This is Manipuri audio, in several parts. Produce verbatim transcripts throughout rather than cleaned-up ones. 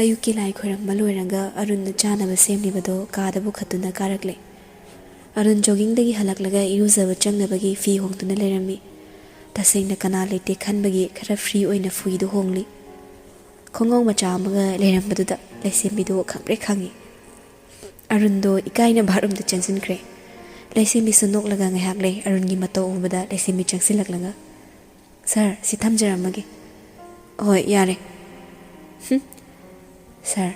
ꯑꯌꯨꯛꯀꯤ ꯂꯥꯏ ꯈꯣꯏꯔꯝꯕ ꯂꯣꯏꯔꯒ ꯑꯔꯨꯟꯅ ꯆꯥꯅꯕ ꯁꯦꯝꯂꯤꯕꯗꯣ ꯀꯥꯗ ꯄꯨꯈꯠꯇꯨꯅ ꯀꯥꯔꯛꯂꯦ꯫ ꯑꯔꯨꯟ joggingꯗꯒꯤ ꯍꯜꯂꯛꯂꯒ ꯏꯔꯨꯖꯕ ꯆꯪꯅꯕꯒꯤ ꯐꯤ ꯍꯣꯡꯗꯨꯅ ꯂꯩꯔꯝꯃꯤ꯫ ꯇꯁꯦꯡꯅ ꯀꯅꯥ ꯂꯩꯇꯦ ꯈꯟꯕꯒꯤ ꯈꯔ free ꯑꯣꯏꯅ ꯐꯨꯔꯤꯗꯨ ꯍꯣꯡꯂꯤ꯫ ꯈꯣꯡꯒ꯭ꯔꯥꯎ ꯃꯆꯥ ꯑꯃꯒ ꯂꯩꯔꯝꯕꯗꯨꯗ ꯂꯩꯁꯦꯝꯕꯤꯗꯨ ꯈꯪꯄ꯭ꯔꯦꯛ ꯈꯪꯉꯤ꯫ ꯑꯔꯨꯟꯗꯣ ꯏꯀꯥꯏꯅ bathroomꯗ ꯆꯪꯁꯤꯟꯈ꯭ꯔꯦ꯫ ꯂꯩꯁꯦꯝꯕꯤꯁꯨ ꯅꯣꯛꯂꯒ ꯉꯥꯏꯍꯥꯛ ꯂꯩ꯫ ꯑꯔꯨꯟꯒꯤ ꯃꯇꯧ ꯎꯕꯗ ꯂꯩꯁꯦꯝꯕꯤ ꯆꯪꯁꯤꯜꯂꯛꯂꯒ, "Sir, ꯁꯤ ꯊꯝꯖꯔꯝꯃꯒꯦ꯫" "ꯍꯣꯏ, ꯌꯥꯔꯦ꯫" "ꯍꯨꯝ, sir꯫"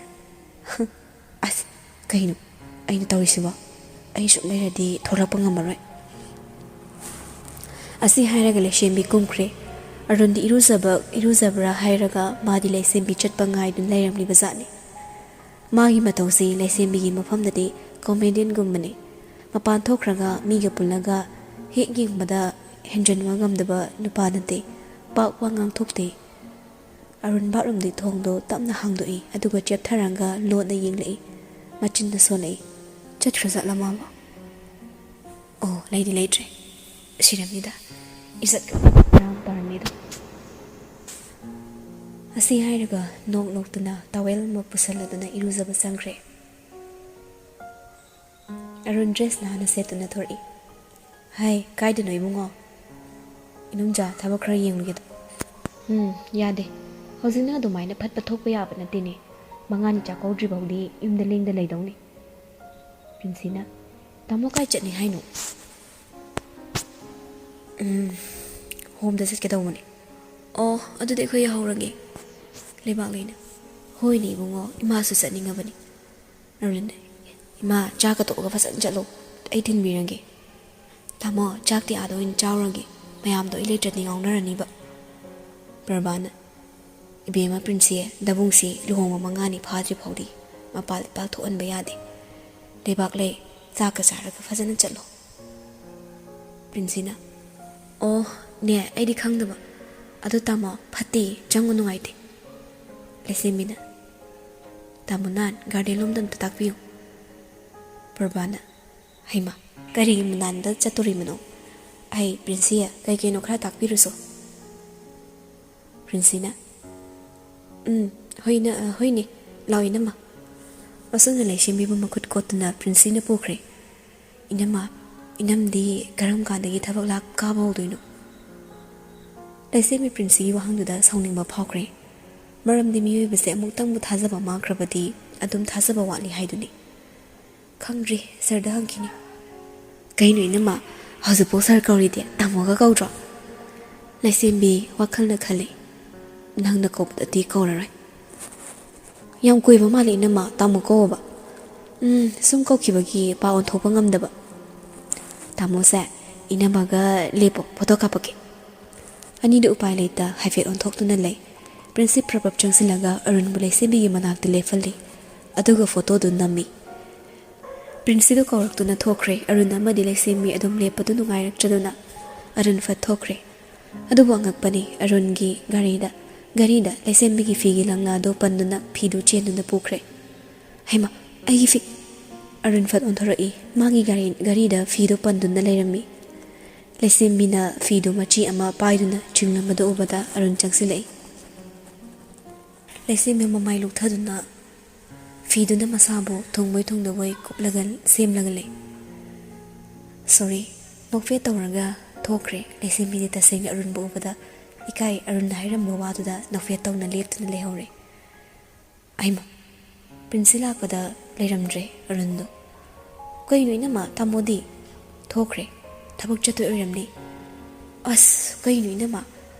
"ꯑꯁ, ꯀꯩꯅꯣ ꯑꯩꯅ ꯇꯧꯔꯤꯁꯤꯕꯣ? ꯑꯩ ꯁꯨꯛ ꯂꯩꯔꯗꯤ ꯊꯣꯛꯂꯛꯄ ꯉꯝꯃꯔꯣꯏ꯫" ꯑꯁꯤ ꯍꯥꯏꯔꯒ ꯂꯩꯁꯦꯝꯕꯤ ꯀꯨꯝꯈ꯭ꯔꯦ꯫ ꯑꯔꯨꯟꯗꯤ ꯏꯔꯨꯖꯕ, ꯏꯔꯨꯖꯕ꯭ꯔꯥ ꯍꯥꯏꯔꯒ ꯃꯥꯗꯤ ꯂꯩꯁꯦꯝꯕꯤ ꯆꯠꯄ ꯉꯥꯏꯗꯨꯅ ꯂꯩꯔꯝꯂꯤꯕ ꯖꯥꯠꯅꯤ꯫ ꯃꯥꯒꯤ ꯃꯇꯧꯁꯤ ꯂꯩꯁꯦꯝꯕꯤꯒꯤ ꯃꯐꯝꯗꯗꯤ comedianꯒꯨꯝꯕꯅꯤ꯫ ꯃꯄꯥꯟ ꯊꯣꯛꯈ꯭ꯔꯒ ꯃꯤꯒ ꯄꯨꯜꯂꯒ ꯍꯦꯛ ꯌꯦꯡꯕꯗ ꯍꯦꯟꯖꯟꯕ ꯉꯝꯗꯕ ꯅꯨꯄꯥ ꯅꯠꯇꯦ꯫ ꯄꯥꯛ ꯋꯥ ꯉꯥꯡꯊꯣꯛꯇꯦ꯫ ꯑꯔꯨꯟ bathroomꯗꯤ ꯊꯣꯡꯗꯣ ꯇꯞꯅ ꯍꯥꯡꯗꯣꯛꯏ, ꯑꯗꯨꯒ ꯆꯦꯞꯊꯔꯒ ꯂꯣꯟꯅ ꯌꯦꯡꯂꯛꯏ꯫ ꯃꯆꯤꯟꯅ ꯁꯣꯜꯂꯛꯏ꯫ "ꯆꯠꯈ꯭ꯔꯖꯥꯠꯂ ꯃꯥꯕꯣ? ꯑꯣ, ꯂꯩꯗꯤ ꯂꯩꯇ꯭ꯔꯦ꯫ ꯁꯤꯔꯝꯅꯤꯗ꯫ ꯏꯖꯠꯀ ꯌꯥꯝ ꯇꯥꯔꯝꯃꯤꯗ꯫" ꯑꯁꯤ ꯍꯥꯏꯔꯒ ꯅꯣꯛ ꯅꯣꯛꯇꯨꯅ towel ꯑꯃ ꯄꯨꯁꯜꯂꯗꯨꯅ ꯏꯔꯨꯖꯕ ꯆꯪꯈ꯭ꯔꯦ꯫ ꯑꯔꯨꯟ dress ꯅꯥꯟꯅ ꯁꯦꯠꯇꯨꯅ ꯊꯣꯔꯛꯏ꯫ "ꯍꯥꯏ, ꯀꯥꯏꯗꯅꯣ ꯏꯕꯨꯡꯉꯣ?" "ꯏꯅꯨꯝꯖꯥ, ꯊꯕꯛ ꯈꯔ ꯌꯦꯡꯂꯨꯒꯦ꯫" "ꯎꯝ, ꯌꯥꯗꯦ꯫ ꯍꯧꯖꯤꯛꯅ ꯑꯗꯨꯃꯥꯏꯅ ꯐꯠ ꯐꯠ ꯊꯣꯛꯄ ꯌꯥꯕ ꯅꯠꯇꯦꯅꯦ꯫ ꯃꯉꯥꯅꯤ ꯆꯥꯛꯀꯧꯗ꯭ꯔꯤ ꯐꯥꯎꯗꯤ ꯌꯨꯝꯗ ꯂꯦꯡꯗ ꯂꯩꯗꯧꯅꯤ꯫" ꯄ꯭ꯔꯤꯟꯁꯤꯅ, "ꯇꯥꯃꯣ ꯀꯥꯏ ꯆꯠꯅꯤ ꯍꯥꯏꯅꯣ?" "ꯎꯝ, home ꯗ ꯆꯠꯀꯦ ꯇꯧꯕꯅꯦ꯫" "ꯑꯣ, ꯑꯗꯨꯗꯤ ꯑꯩꯈꯣꯏ ꯌꯧꯍꯧꯔꯒꯦ꯫" ꯂꯩꯕꯥꯛꯂꯩꯅ, "ꯍꯣꯏꯅꯦ ꯏꯕꯨꯡꯉꯣ, ꯏꯃꯥꯁꯨ ꯆꯠꯅꯤꯡꯉꯕꯅꯤ꯫" ꯑꯔꯨꯟꯅ, "ꯏꯃꯥ, ꯆꯥꯛꯀ ꯇꯣꯛꯑꯒ ꯐꯖꯅ ꯆꯠꯂꯣ꯫ ꯑꯩ ꯊꯤꯟꯕꯤꯔꯒꯦ꯫" "ꯇꯥꯃꯣ, ꯆꯥꯛꯇꯤ ꯑꯥꯗ ꯑꯣꯏꯅ ꯆꯥꯔꯨꯔꯒꯦ꯫ ꯃꯌꯥꯝꯗꯣ ꯑꯩ ꯂꯩꯇ꯭ꯔꯗꯤ ꯉꯥꯎꯅꯔꯅꯤꯕ꯫" ꯄ꯭ꯔꯚꯥꯅ, "ꯏꯕꯦꯝꯃ ꯄ꯭ꯔꯤꯟꯁꯤ, ꯗꯕꯨꯡꯁꯤ ꯂꯨꯍꯣꯡꯕ ꯃꯉꯥꯅꯤ ꯐꯥꯗ꯭ꯔꯤ ꯐꯥꯎꯗꯤ ꯃꯄꯥꯜ ꯏꯄꯥꯜ ꯊꯣꯛꯍꯟꯕ ꯌꯥꯗꯦ꯫ ꯂꯩꯕꯥꯛꯂꯩ, ꯆꯥꯛꯀ ꯆꯥꯔꯒ ꯐꯖꯅ ꯆꯠꯂꯣ꯫" ꯄ꯭ꯔꯤꯟꯁꯤꯅ, "ꯑꯣ, ꯅꯦ, ꯑꯩꯗꯤ ꯈꯪꯗꯕ꯫ ꯑꯗꯣ ꯇꯥꯃꯣ, ꯐꯠꯇꯦ, ꯆꯪꯕ ꯅꯨꯡꯉꯥꯏꯇꯦ꯫" ꯂꯩꯁꯦꯝꯕꯤꯅ, "ꯇꯥꯃꯣ ꯅꯥꯟ, garden ꯂꯣꯝꯗ ꯑꯝꯇ ꯇꯥꯛꯄꯤꯌꯨ꯫" ꯄ꯭ꯔꯚꯥꯅ, "ꯍꯩꯃꯥ, ꯀꯔꯤꯒꯤ ꯃꯨꯅꯥꯟꯗ ꯆꯠꯇꯣꯔꯤꯕꯅꯣ? ꯑꯩ ꯄ꯭ꯔꯤꯟꯁꯤ, ꯀꯩ ꯀꯩꯅꯣ ꯈꯔ ꯇꯥꯛꯄꯤꯔꯨꯁꯣ꯫" ꯄ꯭ꯔꯤꯟꯁꯤꯅ, "ꯎꯝ, ꯍꯣꯏꯅ-, ꯍꯣꯏꯅꯦ, "ꯂꯥꯛꯑꯣ ꯏꯅꯝꯃ"꯫ ꯑꯁꯨꯝꯅ ꯂꯩꯁꯦꯝꯕꯤꯕꯨ ꯃꯈꯨꯠ ꯀꯣꯠꯇꯨꯅ ꯄ꯭ꯔꯤꯟꯁꯤꯅ ꯄꯨꯈ꯭ꯔꯦ꯫ "ꯏꯅꯝꯃ, ꯏꯅꯝꯗꯤ ꯀꯔꯝ ꯀꯥꯟꯗꯒꯤ ꯊꯕꯛ ꯂꯥꯛ ꯀꯥꯕ ꯍꯧꯗꯣꯏꯅꯣ?" ꯂꯩꯁꯦꯝꯕꯤ ꯄ꯭ꯔꯤꯟꯁꯤꯒꯤ ꯋꯥꯍꯪꯗꯨꯗ ꯁꯥꯎꯅꯤꯡꯕ ꯐꯥꯎꯈ꯭ꯔꯦ꯫ ꯃꯔꯝꯗꯤ ꯃꯤꯑꯣꯏꯕꯁꯦ ꯑꯃꯨꯛꯇꯪꯕꯨ ꯊꯥꯖꯕ ꯃꯥꯡꯈ꯭ꯔꯕꯗꯤ ꯑꯗꯨꯝ ꯊꯥꯖꯕ ꯋꯥꯠꯂꯤ ꯍꯥꯏꯗꯨꯅꯤ꯫ "ꯈꯪꯗ꯭ꯔꯤ, ꯁꯔꯗ ꯍꯪꯈꯤꯅꯤ"꯫ "ꯀꯩꯅꯣ ꯏꯅꯝꯃ, ꯍꯧꯖꯤꯛꯐꯥꯎ ꯁꯔ ꯀꯧꯔꯤꯗꯤ? ꯇꯥꯃꯣꯒ ꯀꯧꯗ꯭ꯔꯣ?" ꯂꯩꯁꯦꯝꯕꯤ ꯋꯥꯈꯜꯅ ꯈꯜꯂꯤ, "ꯅꯪꯅ ꯀꯧꯕꯗꯗꯤ ꯀꯧꯔꯔꯣꯏ"꯫ "ꯌꯥꯝ ꯀꯨꯏꯕ ꯃꯥꯜꯂꯦ ꯏꯅꯝꯃ, ꯇꯥꯃꯣ ꯀꯧꯕ"꯫ "ꯎꯝ, ꯁꯨꯝ ꯀꯧꯈꯤꯕꯒꯤ ꯄꯥ ꯑꯣꯟꯊꯣꯛꯄ ꯉꯝꯗꯕ"꯫ "ꯇꯥꯃꯣꯁꯦ, ꯏꯅꯝꯃꯒ ꯂꯦꯞꯄꯣ, ꯐꯣꯇꯣ ꯀꯥꯞꯄꯛꯀꯦ"꯫ ꯑꯅꯤꯗꯨ ꯎꯄꯥꯏ ꯂꯩꯇ ꯍꯥꯏꯐꯦꯠ ꯑꯣꯟꯊꯣꯛꯇꯨꯅ ꯂꯩ꯫ ꯄ꯭ꯔꯤꯟꯁꯤꯞ ꯄ꯭ꯔꯞ ꯄ꯭ꯔꯞ ꯆꯪꯁꯤꯜꯂꯒ ꯑꯔꯨꯟꯕꯨ ꯂꯩꯁꯦꯝꯕꯤꯒꯤ ꯃꯅꯥꯛꯇ ꯂꯦꯞꯍꯜꯂꯤ꯫ ꯑꯗꯨꯒ ꯐꯣꯇꯣꯗꯨ ꯅꯝꯃꯤ꯫ ꯄ꯭ꯔꯤꯟꯁꯤꯗꯨ ꯀꯧꯔꯛꯇꯨꯅ ꯊꯣꯛꯈ꯭ꯔꯦ꯫ ꯑꯔꯨꯟ ꯑꯃꯗꯤ ꯂꯩꯁꯦꯝꯕꯤ ꯑꯗꯨꯝ ꯂꯦꯞꯄꯗꯨ ꯅꯨꯡꯉꯥꯏꯔꯛꯇ꯭ꯔꯗꯨꯅ ꯑꯔꯨꯟ ꯐꯠ ꯊꯣꯛꯈ꯭ꯔꯦ꯫ ꯑꯗꯨꯕꯨ ꯑꯉꯛꯄꯅꯤ, ꯑꯔꯨꯟꯒꯤ ꯒꯥꯔꯤꯗ, ꯒꯥꯔꯤꯗ ꯂꯩꯁꯦꯝꯕꯤꯒꯤ ꯐꯤꯒꯤ ꯂꯪꯂꯥꯗꯨ ꯄꯟꯗꯨꯅ ꯐꯤꯗꯨ ꯆꯦꯟꯗꯨꯅ ꯄꯨꯈ꯭ꯔꯦ꯫ "ꯍꯩꯃꯥ, ꯑꯩꯒꯤ ꯐꯤ!" ꯑꯔꯨꯟ ꯐꯠ ꯑꯣꯟꯊꯣꯔꯛꯏ꯫ ꯃꯥꯒꯤ ꯒꯥꯔꯤ, ꯒꯥꯔꯤꯗ ꯐꯤꯗꯨ ꯄꯟꯗꯨꯅ ꯂꯩꯔꯝꯃꯤ꯫ ꯂꯩꯁꯦꯝꯕꯤꯅ ꯐꯤꯗꯨ ꯃꯆꯦ ꯑꯃ ꯄꯥꯏꯗꯨꯅ ꯆꯤꯡꯂꯝꯕꯗꯨ ꯎꯕꯗ ꯑꯔꯨꯟ ꯆꯪꯁꯤꯜꯂꯛꯏ꯫ ꯂꯩꯁꯦꯝꯕꯤ ꯃꯃꯥꯏ ꯂꯨꯛꯊꯗꯨꯅ ꯐꯤꯗꯨꯅ ꯃꯁꯥꯕꯨ ꯊꯨꯡꯕꯣꯏ ꯊꯨꯡꯗꯕꯣꯏ ꯀꯨꯞꯂꯒ ꯁꯦꯝꯂꯒ ꯂꯩ꯫ "ꯁꯣꯔꯤ"꯫ ꯅꯣꯛꯐꯦꯠ ꯇꯧꯔꯒ ꯊꯣꯛꯈ꯭ꯔꯦ꯫ ꯂꯩꯁꯦꯝꯕꯤꯗꯤ ꯇꯁꯦꯡꯅ ꯑꯔꯨꯟꯕꯨ ꯎꯕꯗ ꯏꯀꯥꯏ꯫ ꯑꯔꯨꯟꯅ ꯍꯥꯏꯔꯝꯕ ꯋꯥꯗꯨꯗ ꯅꯣꯛꯐꯦꯠ ꯇꯧꯅ ꯂꯦꯞꯇꯨꯅ ꯂꯩꯍꯧꯔꯦ꯫ ꯑꯩꯃ! ꯄ꯭ꯔꯤꯟꯁꯤ ꯂꯥꯛꯄꯗ ꯂꯩꯔꯝꯗ꯭ꯔꯦ ꯑꯔꯨꯟꯗꯣ꯫ "ꯀꯩꯅꯣ ꯏꯅꯝꯃ, ꯇꯥꯃꯣꯗꯤ?" "ꯊꯣꯛꯈ꯭ꯔꯦ꯫ ꯊꯕꯛ ꯆꯠꯇꯣꯏ ꯑꯣꯏꯔꯝꯅꯤ"꯫ "ꯑꯁ, ꯀꯩꯅꯣ ꯏꯅꯝꯃ,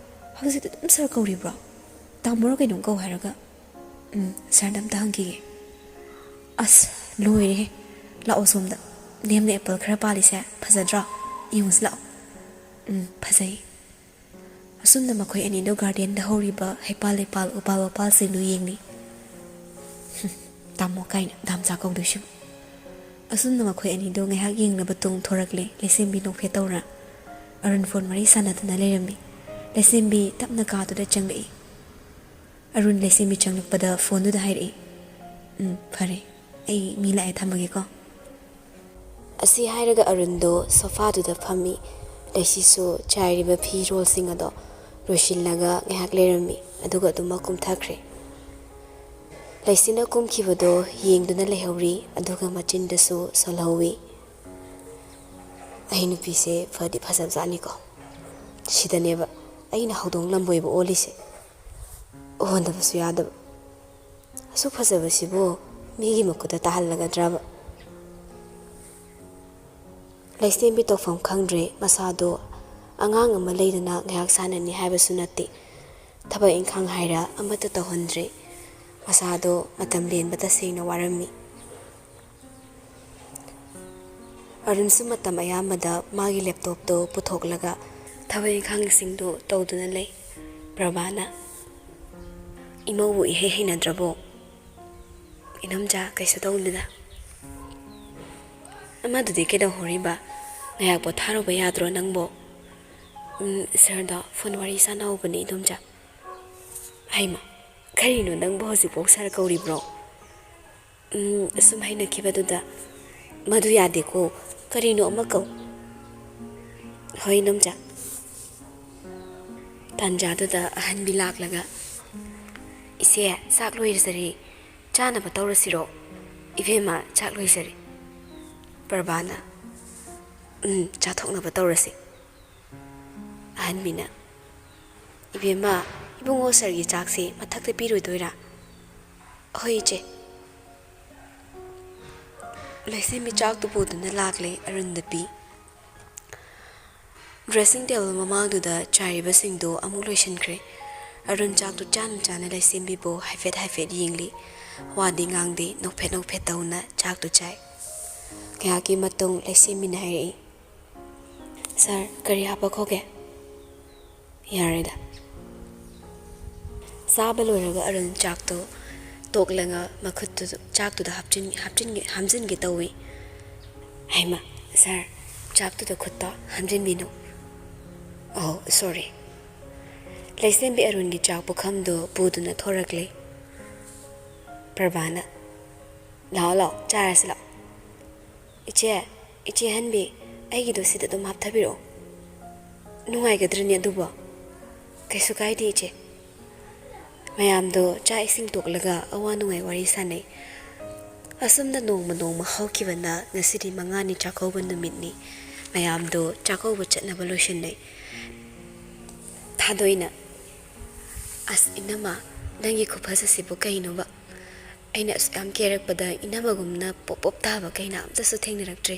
ꯍꯧꯖꯤꯛꯇ ꯑꯗꯨꯝ ꯁꯥꯔ ꯀꯧꯔꯤꯕ꯭ꯔꯣ? ꯇꯥꯃꯣꯔ ꯀꯩꯅꯣꯝ ꯀꯧ ꯍꯥꯏꯔꯒ"꯫ "ꯎꯝ, ꯁꯥꯔꯗ ꯑꯝꯇ ꯍꯪꯈꯤꯒꯦ"꯫ "ꯑꯁ, ꯂꯣꯏꯔꯦꯍꯦ꯫ ꯂꯥꯛꯑꯣ ꯁꯣꯝꯗ꯫ ꯃꯦꯝꯅ ꯑꯦꯄꯜ ꯈꯔ ꯄꯥꯜꯂꯤꯁꯦ ꯐꯖꯗ꯭ꯔꯣ? ꯌꯦꯡꯉꯨꯁꯤ ꯂꯥꯛꯑꯣ"꯫ "ꯎꯝ, ꯐꯖꯩ"꯫ ꯑꯁꯨꯝꯅ ꯃꯈꯣꯏ ꯑꯅꯤꯗꯨ ꯒꯥꯔꯗꯦꯟꯗ ꯍꯧꯔꯤꯕ ꯍꯩꯄꯥꯜ ꯂꯩꯄꯥꯜ, ꯎꯄꯥꯜ ꯋꯥꯄꯥꯜꯁꯤꯡꯗꯨ ꯌꯦꯡꯂꯤ꯫ "ꯍꯨꯝ, ꯇꯥꯃꯣ ꯀꯥꯏꯅ ꯗꯥꯝꯆꯥ ꯀꯧꯗꯣꯏꯁꯤꯕꯨ"꯫ ꯑꯁꯨꯝꯅ ꯃꯈꯣꯏ ꯑꯅꯤꯗꯨ ꯉꯥꯏꯍꯥꯛ ꯌꯦꯡꯂꯕ ꯇꯨꯡ ꯊꯣꯔꯛꯂꯦ꯫ ꯂꯩꯁꯦꯝꯕꯤ ꯅꯣꯛꯐꯦꯠ ꯇꯧꯔ ꯑꯔꯨꯟ ꯐꯣꯟ ꯋꯥꯔꯤ ꯁꯥꯟꯅꯗꯨꯅ ꯂꯩꯔꯝꯃꯤ꯫ ꯂꯩꯁꯦꯝꯕꯤ ꯇꯞꯅ ꯀꯥꯗꯨꯗ ꯆꯪꯂꯛꯏ꯫ ꯑꯔꯨꯟ ꯂꯩꯁꯦꯝꯕꯤ ꯆꯪꯂꯛꯄꯗ ꯐꯣꯟꯗꯨꯗ ꯍꯥꯏꯔꯛꯏ, "ꯎꯝ, ꯐꯔꯦ, ꯑꯩ ꯃꯤ ꯂꯥꯛꯑꯦ, ꯊꯝꯃꯒꯦꯀꯣ"꯫ ꯑꯁꯤ ꯍꯥꯏꯔꯒ ꯑꯔꯨꯟꯗꯣ ꯁꯣꯐꯥꯗꯨꯗ ꯐꯝꯃꯤ꯫ ꯂꯩꯁꯤꯁꯨ ꯆꯥꯏꯔꯤꯕ ꯐꯤꯔꯣꯜꯁꯤꯡ ꯑꯗꯣ ꯂꯣꯏꯁꯤꯜꯂꯒ ꯉꯥꯏꯍꯥꯛ ꯂꯩꯔꯝꯃꯤ, ꯑꯗꯨꯒ ꯑꯗꯨꯃꯛ ꯀꯨꯝꯊꯈ꯭ꯔꯦ꯫ ꯂꯩꯁꯤꯅ ꯀꯨꯝꯈꯤꯕꯗꯣ ꯌꯦꯡꯗꯨꯅ ꯂꯩꯍꯧꯔꯤ, ꯑꯗꯨꯒ ꯃꯆꯤꯟꯗꯁꯨ ꯁꯣꯜꯍꯧꯋꯤ꯫ "ꯑꯩ ꯅꯨꯄꯤꯁꯦ ꯐꯗꯤ ꯐꯖꯕꯖꯥꯠꯅꯤꯀꯣ꯫ ꯁꯤꯗꯅꯦꯕ ꯑꯩꯅ ꯍꯧꯗꯣꯡ ꯂꯝꯕꯣꯏꯕ ꯑꯣꯜꯂꯤꯁꯦ꯫ ꯑꯣꯟꯗꯕꯁꯨ ꯌꯥꯗꯕ꯫ ꯑꯁꯨꯛ ꯐꯖꯕꯁꯤꯕꯨ ꯃꯤꯒꯤ ꯃꯈꯨꯠꯇ ꯇꯥꯍꯜꯂꯒꯗ꯭ꯔꯕ?" ꯂꯩꯁꯦꯝꯕꯤ ꯇꯧꯐꯝ ꯈꯪꯗ꯭ꯔꯦ꯫ ꯃꯁꯥꯗꯣ ꯑꯉꯥꯡ ꯑꯃ ꯂꯩꯗꯅ ꯉꯥꯏꯍꯥꯛ ꯁꯥꯟꯅꯅꯤ ꯍꯥꯏꯕꯁꯨ ꯅꯠꯇꯦ꯫ ꯊꯕꯛ ꯏꯪꯈꯥꯡ ꯍꯥꯏꯔ ꯑꯃꯠꯇ ꯇꯧꯍꯟꯗ꯭ꯔꯦ꯫ ꯃꯁꯥꯗꯣ ꯃꯇꯝ ꯂꯦꯟꯕ ꯇꯁꯦꯡꯅ ꯋꯥꯔꯝꯃꯤ꯫ ꯑꯔꯨꯟꯁꯨ ꯃꯇꯝ ꯑꯌꯥꯝꯕꯗ ꯃꯥꯒꯤ ꯂꯦꯞꯇꯣꯞꯇꯣ ꯄꯨꯊꯣꯛꯂꯒ ꯊꯕꯛ ꯏꯪꯈꯥꯡꯁꯤꯡꯗꯣ ꯇꯧꯗꯨꯅ ꯂꯩ꯫ ꯄ꯭ꯔꯚꯥꯅ, "ꯏꯃꯧꯕꯨ ꯏꯍꯩ ꯍꯩꯅꯗ꯭ꯔꯕꯣ?" "ꯏꯅꯝꯆꯥ, ꯀꯩꯁꯨ ꯇꯧꯗꯦꯗ꯫ ꯑꯃꯗꯨꯗꯤ ꯀꯩꯗꯧꯍꯧꯔꯤꯕ? ꯉꯥꯏꯍꯥꯛ ꯄꯣꯊꯥꯔꯨꯕ ꯌꯥꯗ꯭ꯔꯣ ꯅꯪꯕꯣ?" "ꯎꯝ, ꯁꯥꯔꯗꯣ ꯐꯣꯟ ꯋꯥꯔꯤ ꯁꯥꯟꯅꯍꯧꯕꯅꯦ, ꯏꯗꯣꯝꯆꯥ꯫" "ꯍꯩꯃ, ꯀꯔꯤꯅꯣ ꯅꯪꯕꯨ ꯍꯧꯖꯤꯛꯐꯥꯎ ꯁꯥꯔ ꯀꯧꯔꯤꯕ꯭ꯔꯣ?" "ꯎꯝ, ꯑꯁꯨꯝ ꯍꯩꯅꯈꯤꯕꯗꯨꯗ꯫" "ꯃꯗꯨ ꯌꯥꯗꯦꯀꯣ, ꯀꯔꯤꯅꯣ ꯑꯃ ꯀꯧ꯫" "ꯍꯣꯏ, ꯏꯅꯣꯝꯆꯥ꯫" ꯇꯥꯟꯖꯥꯗꯨꯗ ꯑꯍꯟꯕꯤ ꯂꯥꯛꯂꯒ, "ꯏꯆꯦ, ꯆꯥꯛ ꯂꯣꯏꯖꯔꯦ, ꯆꯥꯅꯕ ꯇꯧꯔꯁꯤꯔꯣ?" "ꯏꯕꯦꯝꯃ, ꯆꯥꯛ ꯂꯣꯏꯖꯔꯦ꯫" ꯄ꯭ꯔꯚꯥꯅ, "ꯎꯝ, ꯆꯥꯊꯣꯛꯅꯕ ꯇꯧꯔꯁꯤ꯫" ꯑꯍꯟꯕꯤꯅ, "ꯏꯕꯦꯝꯃ, ꯏꯕꯨꯡꯉꯣ ꯁꯥꯔꯒꯤ ꯆꯥꯛꯁꯦ ꯃꯊꯛꯇ ꯄꯤꯔꯣꯏꯗꯣꯏꯔꯥ?" "ꯍꯣꯏ, ꯏꯆꯦ꯫" ꯂꯩꯁꯦꯝꯕꯤ ꯆꯥꯛꯇꯨ ꯄꯨꯗꯨꯅ ꯂꯥꯛꯂꯦ, ꯑꯔꯨꯟꯗ ꯄꯤ꯫ ꯗ꯭ꯔꯦꯁꯤꯡ ꯇꯦꯕꯜ ꯃꯃꯥꯡꯗꯨꯗ ꯆꯥꯏꯔꯤꯕꯁꯤꯡꯗꯨ ꯑꯃꯨꯛ ꯂꯣꯏꯁꯤꯟꯈ꯭ꯔꯦ꯫ ꯑꯔꯨꯟ ꯆꯥꯛꯇꯨ ꯆꯥꯅ ꯆꯥꯅ ꯂꯩꯁꯦꯝꯕꯤꯕꯨ ꯍꯥꯏꯐꯦꯠ ꯍꯥꯏꯐꯦꯠ ꯌꯦꯡꯂꯤ꯫ ꯋꯥꯗꯤ ꯉꯥꯡꯗꯦ, ꯅꯣꯛꯐꯦꯠ ꯅꯣꯛꯐꯦꯠ ꯇꯧꯅ ꯆꯥꯛꯇꯨ ꯆꯥꯏ꯫ ꯉꯥꯏꯍꯥꯛꯀꯤ ꯃꯇꯨꯡ ꯂꯩꯁꯦꯝꯕꯤꯅ ꯍꯥꯏꯔꯛꯏ, "ꯁꯥꯔ, ꯀꯔꯤ ꯍꯥꯞꯄꯛꯈꯣꯒꯦ?" "ꯌꯥꯔꯦꯗ꯫" ꯆꯥꯕ ꯂꯣꯏꯔꯒ ꯑꯔꯨꯟ ꯆꯥꯛꯇꯨ ꯇꯣꯛꯂꯒ ꯃꯈꯨꯠꯇꯨ ꯆꯥꯛꯇꯨꯗ ꯍꯥꯞꯆꯤꯟ-, ꯍꯥꯞꯆꯤꯟꯒꯦ, ꯍꯥꯝꯖꯤꯟꯒꯦ ꯇꯧꯏ꯫ "ꯍꯩꯃ, ꯁꯥꯔ, ꯆꯥꯛꯇꯨꯗ ꯈꯨꯠꯇꯣ ꯍꯥꯝꯖꯤꯟꯕꯤꯅꯨ꯫" "ꯑꯣ, ꯁꯣꯔꯤ꯫" ꯂꯩꯁꯦꯝꯕꯤ ꯑꯔꯨꯟꯒꯤ ꯆꯥꯛ ꯄꯨꯈꯝꯗꯨ ꯄꯨꯗꯨꯅ ꯊꯣꯔꯛꯂꯦ꯫ ꯄ꯭ꯔꯚꯥꯅ, "ꯂꯥꯛꯑꯣ, ꯂꯥꯛꯑꯣ, ꯆꯥꯔꯁꯤ ꯂꯥꯛꯑꯣ꯫" "ꯏꯆꯦ, ꯏꯆꯦ ꯑꯍꯟꯕꯤ, ꯑꯩꯒꯤꯗꯣ ꯁꯤꯗ ꯑꯗꯨꯝ ꯍꯥꯞꯊꯕꯤꯔꯛꯑꯣ꯫" "ꯅꯨꯡꯉꯥꯏꯒꯗ꯭ꯔꯅꯦ ꯑꯗꯨꯕꯣ?" "ꯀꯩꯁꯨ ꯀꯥꯏꯗꯦ, ꯏꯆꯦ꯫" ꯃꯌꯥꯝꯗꯣ ꯆꯥꯛ ꯏꯁꯤꯡ ꯇꯣꯛꯂꯒ ꯑꯋꯥ ꯅꯨꯡꯉꯥꯏ ꯋꯥꯔꯤ ꯁꯥꯟꯅꯩ꯫ ꯑꯁꯨꯝꯅ ꯅꯣꯡꯃ ꯅꯣꯡꯃ ꯍꯧꯈꯤꯕꯅ ꯉꯁꯤꯗꯤ ꯃꯉꯥꯅꯤ ꯆꯥꯛꯀꯧꯕ ꯅꯨꯃꯤꯠꯅꯤ꯫ ꯃꯌꯥꯝꯗꯣ ꯆꯥꯛꯀꯧꯕ ꯆꯠꯅꯕ ꯂꯣꯏꯁꯤꯟꯅꯩ꯫ ꯊꯥꯗꯣꯏꯅ, "ꯑꯁ ꯏꯅꯝꯃ, ꯅꯪꯒꯤ ꯈꯨꯐꯖꯁꯤꯕꯨ ꯀꯩꯅꯣꯕ? ꯑꯩꯅ ꯑꯁꯨꯛ ꯌꯥꯝ ꯀꯦꯔꯛꯄꯗ ꯏꯅꯝꯃꯒꯨꯝꯅ ꯄꯣꯞ ꯄꯣꯞ ꯇꯥꯕ ꯀꯩꯅꯥ ꯑꯝꯇꯁꯨ ꯊꯦꯡꯅꯔꯛꯇ꯭ꯔꯤ꯫"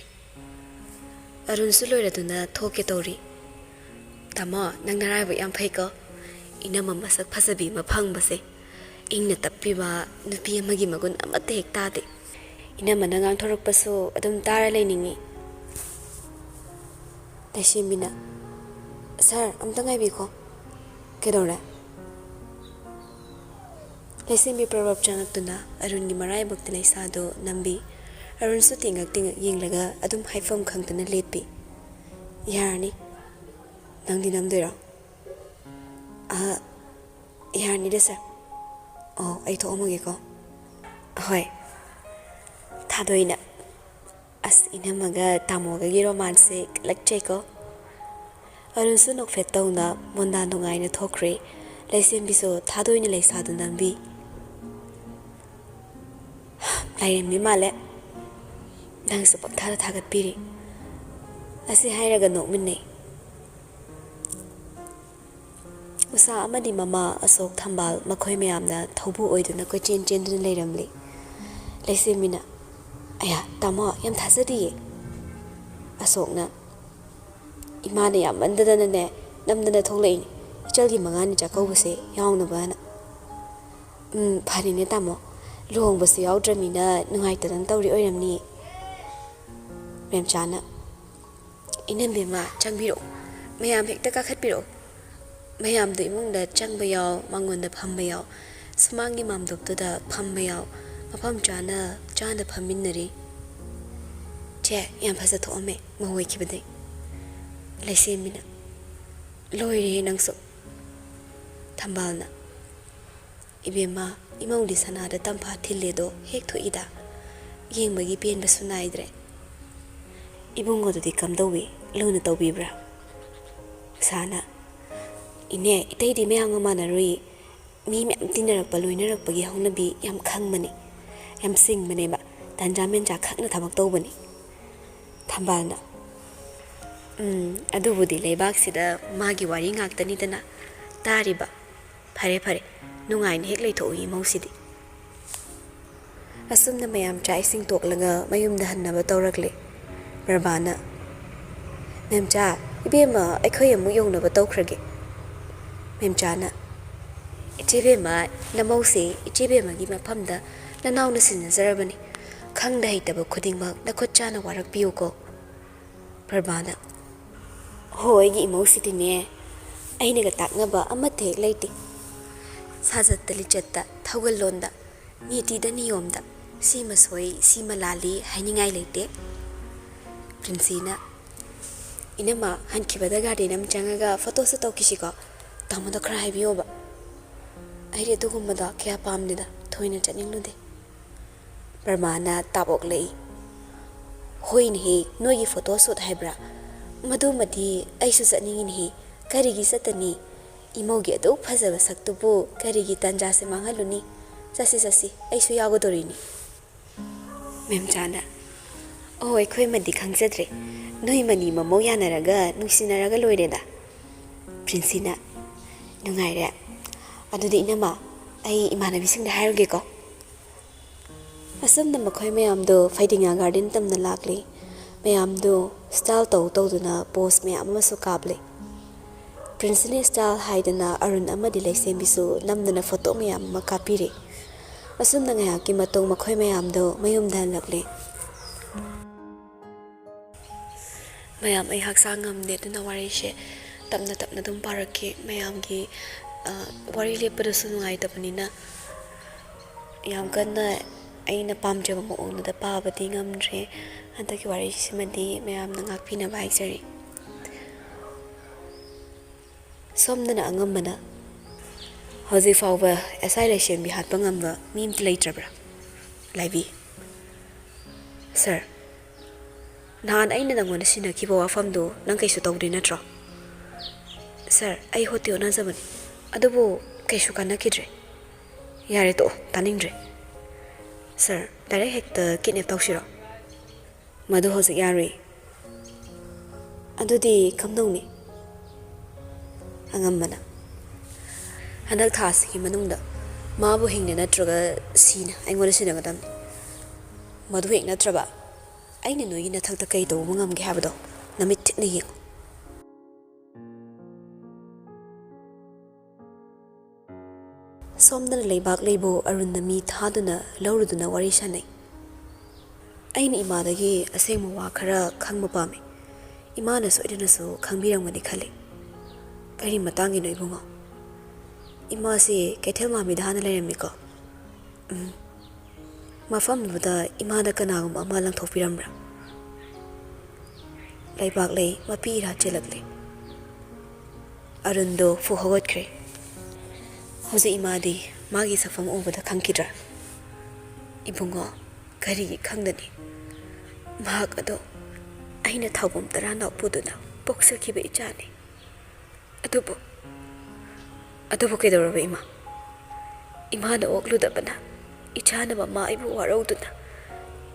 ꯑꯔꯨꯟꯁꯨ ꯂꯣꯏꯔꯗꯨꯅ ꯊꯣꯛꯀꯦ ꯇꯧꯔꯤ꯫ "ꯇꯥꯃꯣ, ꯅꯪ ꯅꯔꯥꯏꯕꯛ ꯌꯥꯝ ꯐꯩꯀꯣ꯫ ꯏꯅꯝꯃ ꯃꯁꯛ ꯐꯖꯕꯤ ꯑꯃ ꯐꯪꯕꯁꯦ꯫ ꯏꯪꯅ ꯇꯞꯄꯤꯕ ꯅꯨꯄꯤ ꯑꯃꯒꯤ ꯃꯒꯨꯟ ꯑꯃꯠꯇ ꯍꯦꯛ ꯇꯥꯗꯦ꯫ ꯏꯅꯝꯃꯅ ꯉꯥꯡꯊꯣꯔꯛꯄꯁꯨ ꯑꯗꯨꯝ ꯇꯥꯔ ꯂꯩꯅꯤꯡꯉꯤ꯫" ꯂꯩꯁꯦꯝꯕꯤꯅ, "ꯁꯥꯔ, ꯑꯝꯇ ꯉꯥꯏꯕꯤꯈꯣ꯫" "ꯀꯩꯗꯧꯔꯦ?" ꯂꯩꯁꯦꯝꯕꯤ ꯄ꯭ꯔꯚꯥꯞ ꯆꯪꯉꯛꯇꯨꯅ ꯑꯔꯨꯟꯒꯤ ꯃꯔꯥꯏꯕꯛꯇ ꯂꯩꯁꯥꯗꯨ ꯅꯝꯕꯤ꯫ ꯑꯔꯨꯟꯁꯨ ꯇꯤꯡꯉꯛ ꯇꯤꯡꯉꯛ ꯌꯦꯡꯂꯒ ꯑꯗꯨꯝ ꯍꯥꯏꯐꯝ ꯈꯪꯗꯅ ꯂꯦꯞꯄꯤ꯫ "ꯌꯥꯔꯅꯤ꯫ ꯅꯪꯗꯤ ꯅꯝꯗꯣꯏꯔꯣ?" "ꯑ, ꯌꯥꯔꯅꯤꯗ ꯁꯥꯔ꯫ ꯑꯣ, ꯑꯩ ꯊꯣꯛꯑꯝꯃꯒꯦꯀꯣ꯫" "ꯍꯣꯏ꯫" ꯊꯥꯗꯣꯏꯅ, "ꯑꯁ, ꯏꯅꯝꯃꯒ ꯇꯥꯃꯣꯒꯒꯤ ꯔꯣꯃꯥꯟꯁꯁꯦ ꯀꯜꯂꯛꯆꯩꯀꯣ꯫" ꯑꯔꯨꯟꯁꯨ ꯅꯣꯛꯐꯦꯠ ꯇꯧꯅ ꯃꯣꯟꯗꯥ ꯅꯨꯡꯉꯥꯏꯅ ꯊꯣꯛꯈ꯭ꯔꯦ꯫ ꯂꯩꯁꯦꯝꯕꯤꯁꯨ ꯊꯥꯗꯣꯏꯅ ꯂꯩꯁꯥꯗꯨ ꯅꯝꯕꯤ꯫ "ꯂꯥꯏꯔꯦꯝꯕꯤ ꯃꯥꯜꯂꯦ꯫ ꯅꯪꯁꯨ ꯄꯪꯊꯥꯗ ꯊꯥꯒꯠꯄꯤꯔꯤ꯫" ꯑꯁꯤ ꯍꯥꯏꯔꯒ ꯅꯣꯛꯃꯤꯟꯅꯩ꯫ ꯎꯁꯥ ꯑꯃꯗꯤ ꯃꯃꯥ ꯑꯁꯣꯛ ꯊꯝꯕꯥꯜ ꯃꯈꯣꯏ ꯃꯌꯥꯝꯅ ꯊꯧꯕꯨ ꯑꯣꯏꯗꯨꯅ ꯀꯣꯏꯆꯦꯟ ꯆꯦꯟꯗꯨꯅ ꯂꯩꯔꯝꯂꯤ꯫ ꯂꯩꯁꯦꯝꯕꯤꯅ, "ꯑꯌꯥ, ꯇꯥꯃꯣ, ꯌꯥꯝ ꯊꯥꯖꯗꯤꯌꯦ꯫" ꯑꯁꯣꯛꯅ, "ꯏꯃꯥꯅ ꯌꯥꯝꯃꯟꯗꯗꯅꯅꯦ, ꯅꯝꯗꯅ ꯊꯣꯛꯂꯛꯏꯅꯤ, ꯏꯆꯜꯒꯤ ꯃꯉꯥꯅꯤ ꯆꯥꯛꯀꯧꯕꯁꯦ ꯌꯥꯎꯅꯕꯅ꯫" "ꯎꯝ, ꯐꯔꯦꯅꯦ ꯇꯥꯃꯣ, ꯂꯨꯍꯣꯡꯕꯁꯨ ꯌꯥꯎꯗ꯭ꯔꯃꯤꯅ ꯅꯨꯡꯉꯥꯏꯇꯗꯅ ꯇꯧꯔꯤ ꯑꯣꯏꯔꯝꯅꯤ꯫" ꯃꯦꯝꯆꯥꯅ, "ꯏꯅꯝꯕꯦꯝꯃ, ꯆꯪꯕꯤꯔꯛꯑꯣ, ꯃꯌꯥꯝ ꯍꯦꯛꯇ ꯀꯥꯈꯠꯄꯤꯔꯛꯑꯣ꯫ ꯃꯌꯥꯝꯗꯣ ꯏꯃꯨꯡꯗ ꯆꯪꯕ ꯌꯥꯎ, ꯃꯉꯣꯟꯗ ꯐꯝꯕ ꯌꯥꯎ, ꯁꯨꯃꯥꯡꯒꯤ ꯃꯥꯝꯗꯣꯞꯇꯨꯗ ꯐꯝꯕ ꯌꯥꯎ, ꯃꯐꯝ ꯆꯥꯅ ꯆꯥꯅ ꯐꯝꯃꯤꯟꯅꯔꯤ꯫" "ꯆꯦ, ꯌꯥꯝ ꯐꯖ ꯊꯣꯛꯑꯝꯃꯦ ꯃꯧ ꯑꯣꯏꯈꯤꯕꯗꯩ꯫" ꯂꯩꯁꯦꯝꯕꯤꯅ, "ꯂꯣꯏꯔꯦꯍꯦ ꯅꯪꯁꯨ꯫" ꯊꯝꯕꯥꯜꯅ, "ꯏꯕꯦꯝꯃ, ꯏꯃꯧꯗꯤ ꯁꯅꯥꯗ ꯇꯝꯐꯥ ꯊꯤꯜꯂꯦꯗꯣ ꯍꯦꯛ ꯊꯣꯛꯏꯗ, ꯌꯦꯡꯕꯒꯤ ꯄꯦꯟꯕꯁꯨ ꯅꯥꯏꯗ꯭ꯔꯦ꯫" "ꯏꯕꯨꯡꯉꯣꯗꯨꯗꯤ ꯀꯝꯗꯧꯏ, ꯂꯨꯅ ꯇꯧꯕꯤꯕ꯭ꯔꯥ?" ꯎꯁꯥꯅ, "ꯏꯅꯦ, ꯏꯇꯩꯗꯤ ꯃꯌꯥꯝꯒ ꯃꯥꯟꯅꯔꯨꯏ, ꯃꯤ ꯃꯌꯥꯝ ꯇꯤꯟꯅꯔꯛꯄ, ꯂꯣꯏꯅꯔꯛꯄꯒꯤ ꯍꯧꯅꯕꯤ ꯌꯥꯝ ꯈꯪꯕꯅꯤ, ꯌꯥꯝ ꯁꯤꯡꯕꯅꯦꯕ꯫ ꯇꯟꯖꯥ ꯃꯦꯟꯖꯥ ꯈꯪꯅ ꯊꯕꯛ ꯇꯧꯕꯅꯤ꯫ ꯊꯝꯕꯥꯜꯅ, "ꯎꯝ, ꯑꯗꯨꯕꯨꯗꯤ ꯂꯩꯕꯥꯛꯁꯤꯗ ꯃꯥꯒꯤ ꯋꯥꯔꯤ ꯉꯥꯛꯇꯅꯤꯗꯅ ꯇꯥꯔꯤꯕ꯫ ꯐꯔꯦ, ꯐꯔꯦ, ꯅꯨꯡꯉꯥꯏꯅ ꯍꯦꯛ ꯂꯩꯊꯣꯛꯎ ꯏꯃꯧꯁꯤꯗꯤ꯫" ꯑꯁꯨꯝꯅ ꯃꯌꯥꯝ ꯆꯥꯛ ꯏꯁꯤꯡ ꯇꯣꯛꯂꯒ ꯃꯌꯨꯝꯗ ꯍꯟꯅꯕ ꯇꯧꯔꯛꯂꯦ꯫ ꯄ꯭ꯔꯚꯥꯅ, "ꯃꯦꯝꯆꯥ, ꯏꯕꯦꯝꯃ ꯑꯩꯈꯣꯏ ꯑꯃꯨꯛ ꯌꯧꯅꯕ ꯇꯧꯈ꯭ꯔꯒꯦ꯫" ꯃꯦꯝꯆꯥꯅ, "ꯏꯆꯦꯕꯦꯝꯃ, ꯅꯃꯧꯁꯦ ꯏꯆꯦꯕꯦꯝꯃꯒꯤ ꯃꯐꯝꯗ ꯅꯅꯥꯎꯅ ꯁꯤꯟꯅꯖꯔꯕꯅꯤ꯫ ꯈꯪꯗ ꯍꯩꯇꯕ ꯈꯨꯗꯤꯡꯃꯛ ꯅꯈꯨꯠ ꯆꯥꯅ ꯋꯥꯔꯛꯄꯤꯌꯨꯀꯣ꯫" ꯄ꯭ꯔꯚꯥꯅ, "ꯍꯣ, ꯑꯩꯒꯤ ꯏꯃꯧꯁꯤꯗꯤꯅꯦ, ꯑꯩꯅꯒ ꯇꯥꯛꯅꯕ ꯑꯃꯠꯇ ꯍꯦꯛ ꯂꯩꯇꯦ꯫ ꯁꯥꯖꯠꯇ ꯂꯤꯆꯠꯇ, ꯊꯧꯒꯜꯂꯣꯟꯗ, ꯅꯤꯇꯤꯗ ꯅꯤꯌꯣꯝꯗ, ꯁꯤꯃ ꯁꯣꯏ, ꯁꯤꯃ ꯂꯥꯜꯂꯤ ꯍꯥꯏꯅꯤꯡꯉꯥꯏ ꯂꯩꯇꯦ꯫" ꯄ꯭ꯔꯤꯟꯁꯤꯅ, "ꯏꯅꯝꯃ, ꯍꯟꯈꯤꯕꯗ ꯒꯥꯔꯗꯦꯟ ꯑꯃ ꯆꯪꯉꯒ ꯐꯣꯇꯣꯁꯨ ꯇꯧꯈꯤꯁꯤꯀꯣ꯫ ꯇꯥꯃꯣꯗ ꯈꯔ ꯍꯥꯏꯕꯤꯌꯣꯕ꯫ ꯑꯩꯗꯤ ꯑꯗꯨꯒꯨꯝꯕꯗꯣ ꯀꯌꯥ ꯄꯥꯝꯗꯦꯗ, ꯊꯣꯏꯅ ꯆꯠꯅꯤꯡꯂꯨꯗꯦ꯫" ꯄ꯭ꯔꯚꯥꯅ ꯇꯥꯞ ꯑꯣꯛꯂꯛꯏ꯫ "ꯍꯣꯏꯅꯦꯍꯦ, ꯅꯣꯏꯒꯤ ꯐꯣꯇꯣ ꯁꯨꯠ ꯍꯥꯏꯕ꯭ꯔꯥ? ꯃꯗꯨꯃꯗꯤ ꯑꯩꯁꯨ ꯆꯠꯅꯤꯡꯉꯤꯅꯦꯍꯦ꯫ ꯀꯔꯤꯒꯤ ꯆꯠꯇꯅꯤ? ꯏꯃꯧꯒꯤ ꯑꯗꯨꯛ ꯐꯖꯕ ꯁꯛꯇꯨꯕꯨ ꯀꯔꯤꯒꯤ ꯇꯥꯟꯖꯥꯁꯦ ꯃꯥꯡꯍꯜꯂꯨꯅꯤ? ꯆꯠꯁꯤ, ꯆꯠꯁꯤ, ꯑꯩꯁꯨ ꯌꯥꯎꯒꯗꯧꯔꯤꯅꯤ꯫" ꯃꯦꯝꯆꯥꯅ, "ꯑꯣ, ꯑꯩꯈꯣꯏꯃꯗꯤ ꯈꯪꯖꯗ꯭ꯔꯦ꯫ ꯅꯣꯏ ꯃꯅꯤ ꯃꯃꯧ ꯌꯥꯅꯔꯒ ꯅꯨꯡꯁꯤꯅꯔꯒ ꯂꯣꯏꯔꯦꯗ꯫" ꯄ꯭ꯔꯤꯟꯁꯤꯅ, "ꯅꯨꯡꯉꯥꯏꯔꯦ꯫ ꯑꯗꯨꯗꯤ ꯏꯅꯝꯃ, ꯑꯩ ꯏꯃꯥꯟꯅꯕꯤꯁꯤꯡꯗ ꯍꯥꯏꯔꯨꯒꯦꯀꯣ꯫" ꯑꯁꯨꯝꯅ ꯃꯈꯣꯏ ꯃꯌꯥꯝꯗꯣ ꯐꯩꯗꯤꯡꯒꯥ ꯒꯥꯔꯗꯦꯟ ꯇꯝꯅ ꯂꯥꯛꯂꯤ꯫ ꯃꯌꯥꯝꯗꯣ ꯁ꯭ꯇꯥꯏꯜ ꯇꯧ ꯇꯧꯗꯨꯅ ꯄꯣꯁ ꯃꯌꯥꯝ ꯑꯃꯁꯨ ꯀꯥꯞꯂꯤ꯫ ꯄ꯭ꯔꯤꯟꯁꯤꯂꯤ ꯁ꯭ꯇꯥꯏꯜ ꯍꯥꯏꯗꯅ ꯑꯔꯨꯟ ꯑꯃꯗꯤ ꯂꯩꯁꯦꯝꯕꯤꯁꯨ ꯅꯝꯗꯅ ꯐꯣꯇꯣ ꯃꯌꯥꯝ ꯑꯃ ꯀꯥꯞꯄꯤꯔꯤ꯫ ꯑꯁꯨꯝꯅ ꯉꯥꯏꯍꯥꯛꯀꯤ ꯃꯇꯨꯡ ꯃꯈꯣꯏ ꯃꯌꯥꯝꯗꯣ ꯃꯌꯨꯝꯗ ꯍꯜꯂꯛꯂꯤ꯫ ꯃꯌꯥꯝ, ꯑꯩ ꯍꯛꯆꯥꯡ ꯉꯝꯗꯦ, ꯑꯗꯨꯅ ꯋꯥꯔꯤꯁꯦ ꯇꯞꯅ ꯇꯞꯅ ꯑꯗꯨꯝ ꯄꯥꯔꯛꯀꯦ꯫ ꯃꯌꯥꯝꯒꯤ, ꯑ, ꯋꯥꯔꯤ ꯂꯦꯞꯄꯗꯁꯨ ꯅꯨꯡꯉꯥꯏꯇꯕꯅꯤꯅ ꯌꯥꯝ ꯀꯟꯅ ꯑꯩꯅ ꯄꯥꯝꯖꯕ ꯃꯑꯣꯡꯗꯨꯗ ꯄꯥꯕꯗꯤ ꯉꯝꯗ꯭ꯔꯦ꯫ ꯍꯟꯗꯛꯀꯤ ꯋꯥꯔꯤꯁꯤꯃꯗꯤ ꯃꯌꯥꯝꯅ ꯉꯥꯛꯄꯤꯅꯕ ꯍꯥꯏꯖꯔꯤ꯫ ꯁꯣꯝꯗꯅ ꯑꯉꯝꯕꯅ, "ꯍꯧꯖꯤꯛ ꯐꯥꯎꯕ ꯑꯦꯁ ꯑꯥꯏ ꯂꯩꯁꯦꯝꯕꯤ ꯍꯥꯠꯄ ꯉꯝꯕ ꯃꯤ ꯑꯝꯇ ꯂꯩꯇ꯭ꯔꯕ꯭ꯔꯥ, ꯂꯥꯏꯕꯤ?" "ꯁꯥꯔ, ꯅꯍꯥꯟ ꯑꯩꯅ ꯅꯪꯉꯣꯟꯗ ꯁꯤꯟꯅꯈꯤꯕ ꯋꯥꯐꯝꯗꯨ ꯅꯪ ꯀꯩꯁꯨ ꯇꯧꯗꯦ ꯅꯠꯇ꯭ꯔꯣ?" "ꯁꯥꯔ, ꯑꯩ ꯍꯣꯠꯇꯤ ꯍꯣꯠꯅꯖꯕꯅꯤ, ꯑꯗꯨꯕꯨ ꯀꯩꯁꯨ ꯀꯥꯟꯅꯈꯤꯗ꯭ꯔꯦ꯫ ꯌꯥꯔꯦ, ꯇꯣꯛꯑꯣ, ꯇꯥꯅꯤꯡꯗ꯭ꯔꯦ꯫ ꯁꯥꯔ, ꯗꯥꯏꯔꯦꯛ ꯍꯦꯛꯇ ꯀꯤꯗꯅꯦꯞ ꯇꯧꯁꯤꯔꯣ? ꯃꯗꯨ ꯍꯧꯖꯤꯛ ꯌꯥꯔꯣꯏ꯫ ꯑꯗꯨꯗꯤ ꯀꯝꯗꯧꯅꯤ? ꯑꯉꯝꯕꯅ, ꯍꯟꯗꯛ ꯊꯥ ꯑꯁꯤꯒꯤ ꯃꯅꯨꯡꯗ ꯃꯥꯕꯨ ꯍꯤꯡꯅ ꯅꯠꯇ꯭ꯔꯒ ꯁꯤꯅ ꯑꯩꯉꯣꯟꯗ ꯁꯤꯟꯅꯒꯗꯕꯅꯤ꯫ ꯃꯗꯨ ꯍꯦꯛ ꯅꯠꯇ꯭ꯔꯕ, ꯑꯩꯅ ꯅꯣꯏꯒꯤ ꯅꯊꯛꯇ ꯀꯩ ꯇꯧꯕ ꯉꯝꯒꯦ ꯍꯥꯏꯕꯗꯣ ꯅꯃꯤꯠ ꯊꯤꯠꯅ ꯌꯦꯡꯉꯨ꯫ ꯁꯣꯝꯗꯅ ꯂꯩꯕꯥꯛ ꯂꯩꯕꯨ ꯑꯔꯨꯟꯗ ꯃꯤ ꯊꯥꯗꯨꯅ ꯂꯧꯔꯨꯗꯨꯅ ꯋꯥꯔꯤ ꯁꯥꯟꯅꯩ꯫ ꯑꯩꯅ ꯏꯃꯥꯗꯒꯤ ꯑꯁꯦꯡꯕ ꯋꯥ ꯈꯔ ꯈꯪꯕ ꯄꯥꯝꯃꯤ꯫ ꯏꯃꯥꯅ ꯁꯣꯏꯗꯅꯁꯨ ꯈꯪꯕꯤꯔꯝꯒꯅꯤ ꯈꯜꯂꯤ꯫ ꯀꯔꯤ ꯃꯇꯥꯡꯒꯤꯅꯣ, ꯏꯕꯨꯡꯉꯣ? ꯏꯃꯥꯁꯤ ꯀꯩꯊꯦꯜ ꯃꯥꯟꯕꯤꯗ ꯍꯥꯟꯅ ꯂꯩꯔꯝꯃꯤꯀꯣ? ꯎꯝ꯫ ꯃꯐꯝꯗꯨꯗ ꯏꯃꯥꯅ ꯀꯅꯥꯒꯨꯝꯕ ꯑꯃ ꯂꯪꯊꯣꯛꯄꯤꯔꯝꯕ꯭ꯔꯥ? ꯂꯩꯕꯥꯛ ꯂꯩ, ꯃꯄꯤ ꯏꯔꯥ ꯆꯦꯜꯂꯛꯂꯦ꯫ ꯑꯔꯨꯟꯗꯣ ꯐꯨ ꯍꯧꯒꯠꯈ꯭ꯔꯦ꯫ ꯍꯧꯖꯤꯛ ꯏꯃꯥꯗꯤ ꯃꯥꯒꯤ ꯁꯛꯐꯝ ꯎꯕꯗ ꯈꯪꯈꯤꯗ꯭ꯔꯥ? ꯏꯕꯨꯡꯉꯣ, ꯀꯔꯤꯒꯤ ꯈꯪꯗꯅꯤ? ꯃꯍꯥꯛ ꯑꯗꯣ ꯑꯩꯅ ꯊꯥꯎꯕꯝ ꯇꯔꯥ ꯅꯥꯎꯄꯨꯗꯨꯅ ꯄꯣꯛꯆꯈꯤꯕ ꯏꯆꯥꯅꯤ꯫ ꯑꯗꯨꯕꯨ, ꯑꯗꯨꯕꯨ ꯀꯩꯗꯧꯔꯕ ꯏꯃꯥ? ꯏꯃꯥꯅ ꯑꯣꯛꯂꯨꯗꯕꯅ ꯏꯆꯥꯅ ꯃꯃꯥ ꯑꯩꯕꯨ ꯋꯥꯔꯧꯗꯨꯅ,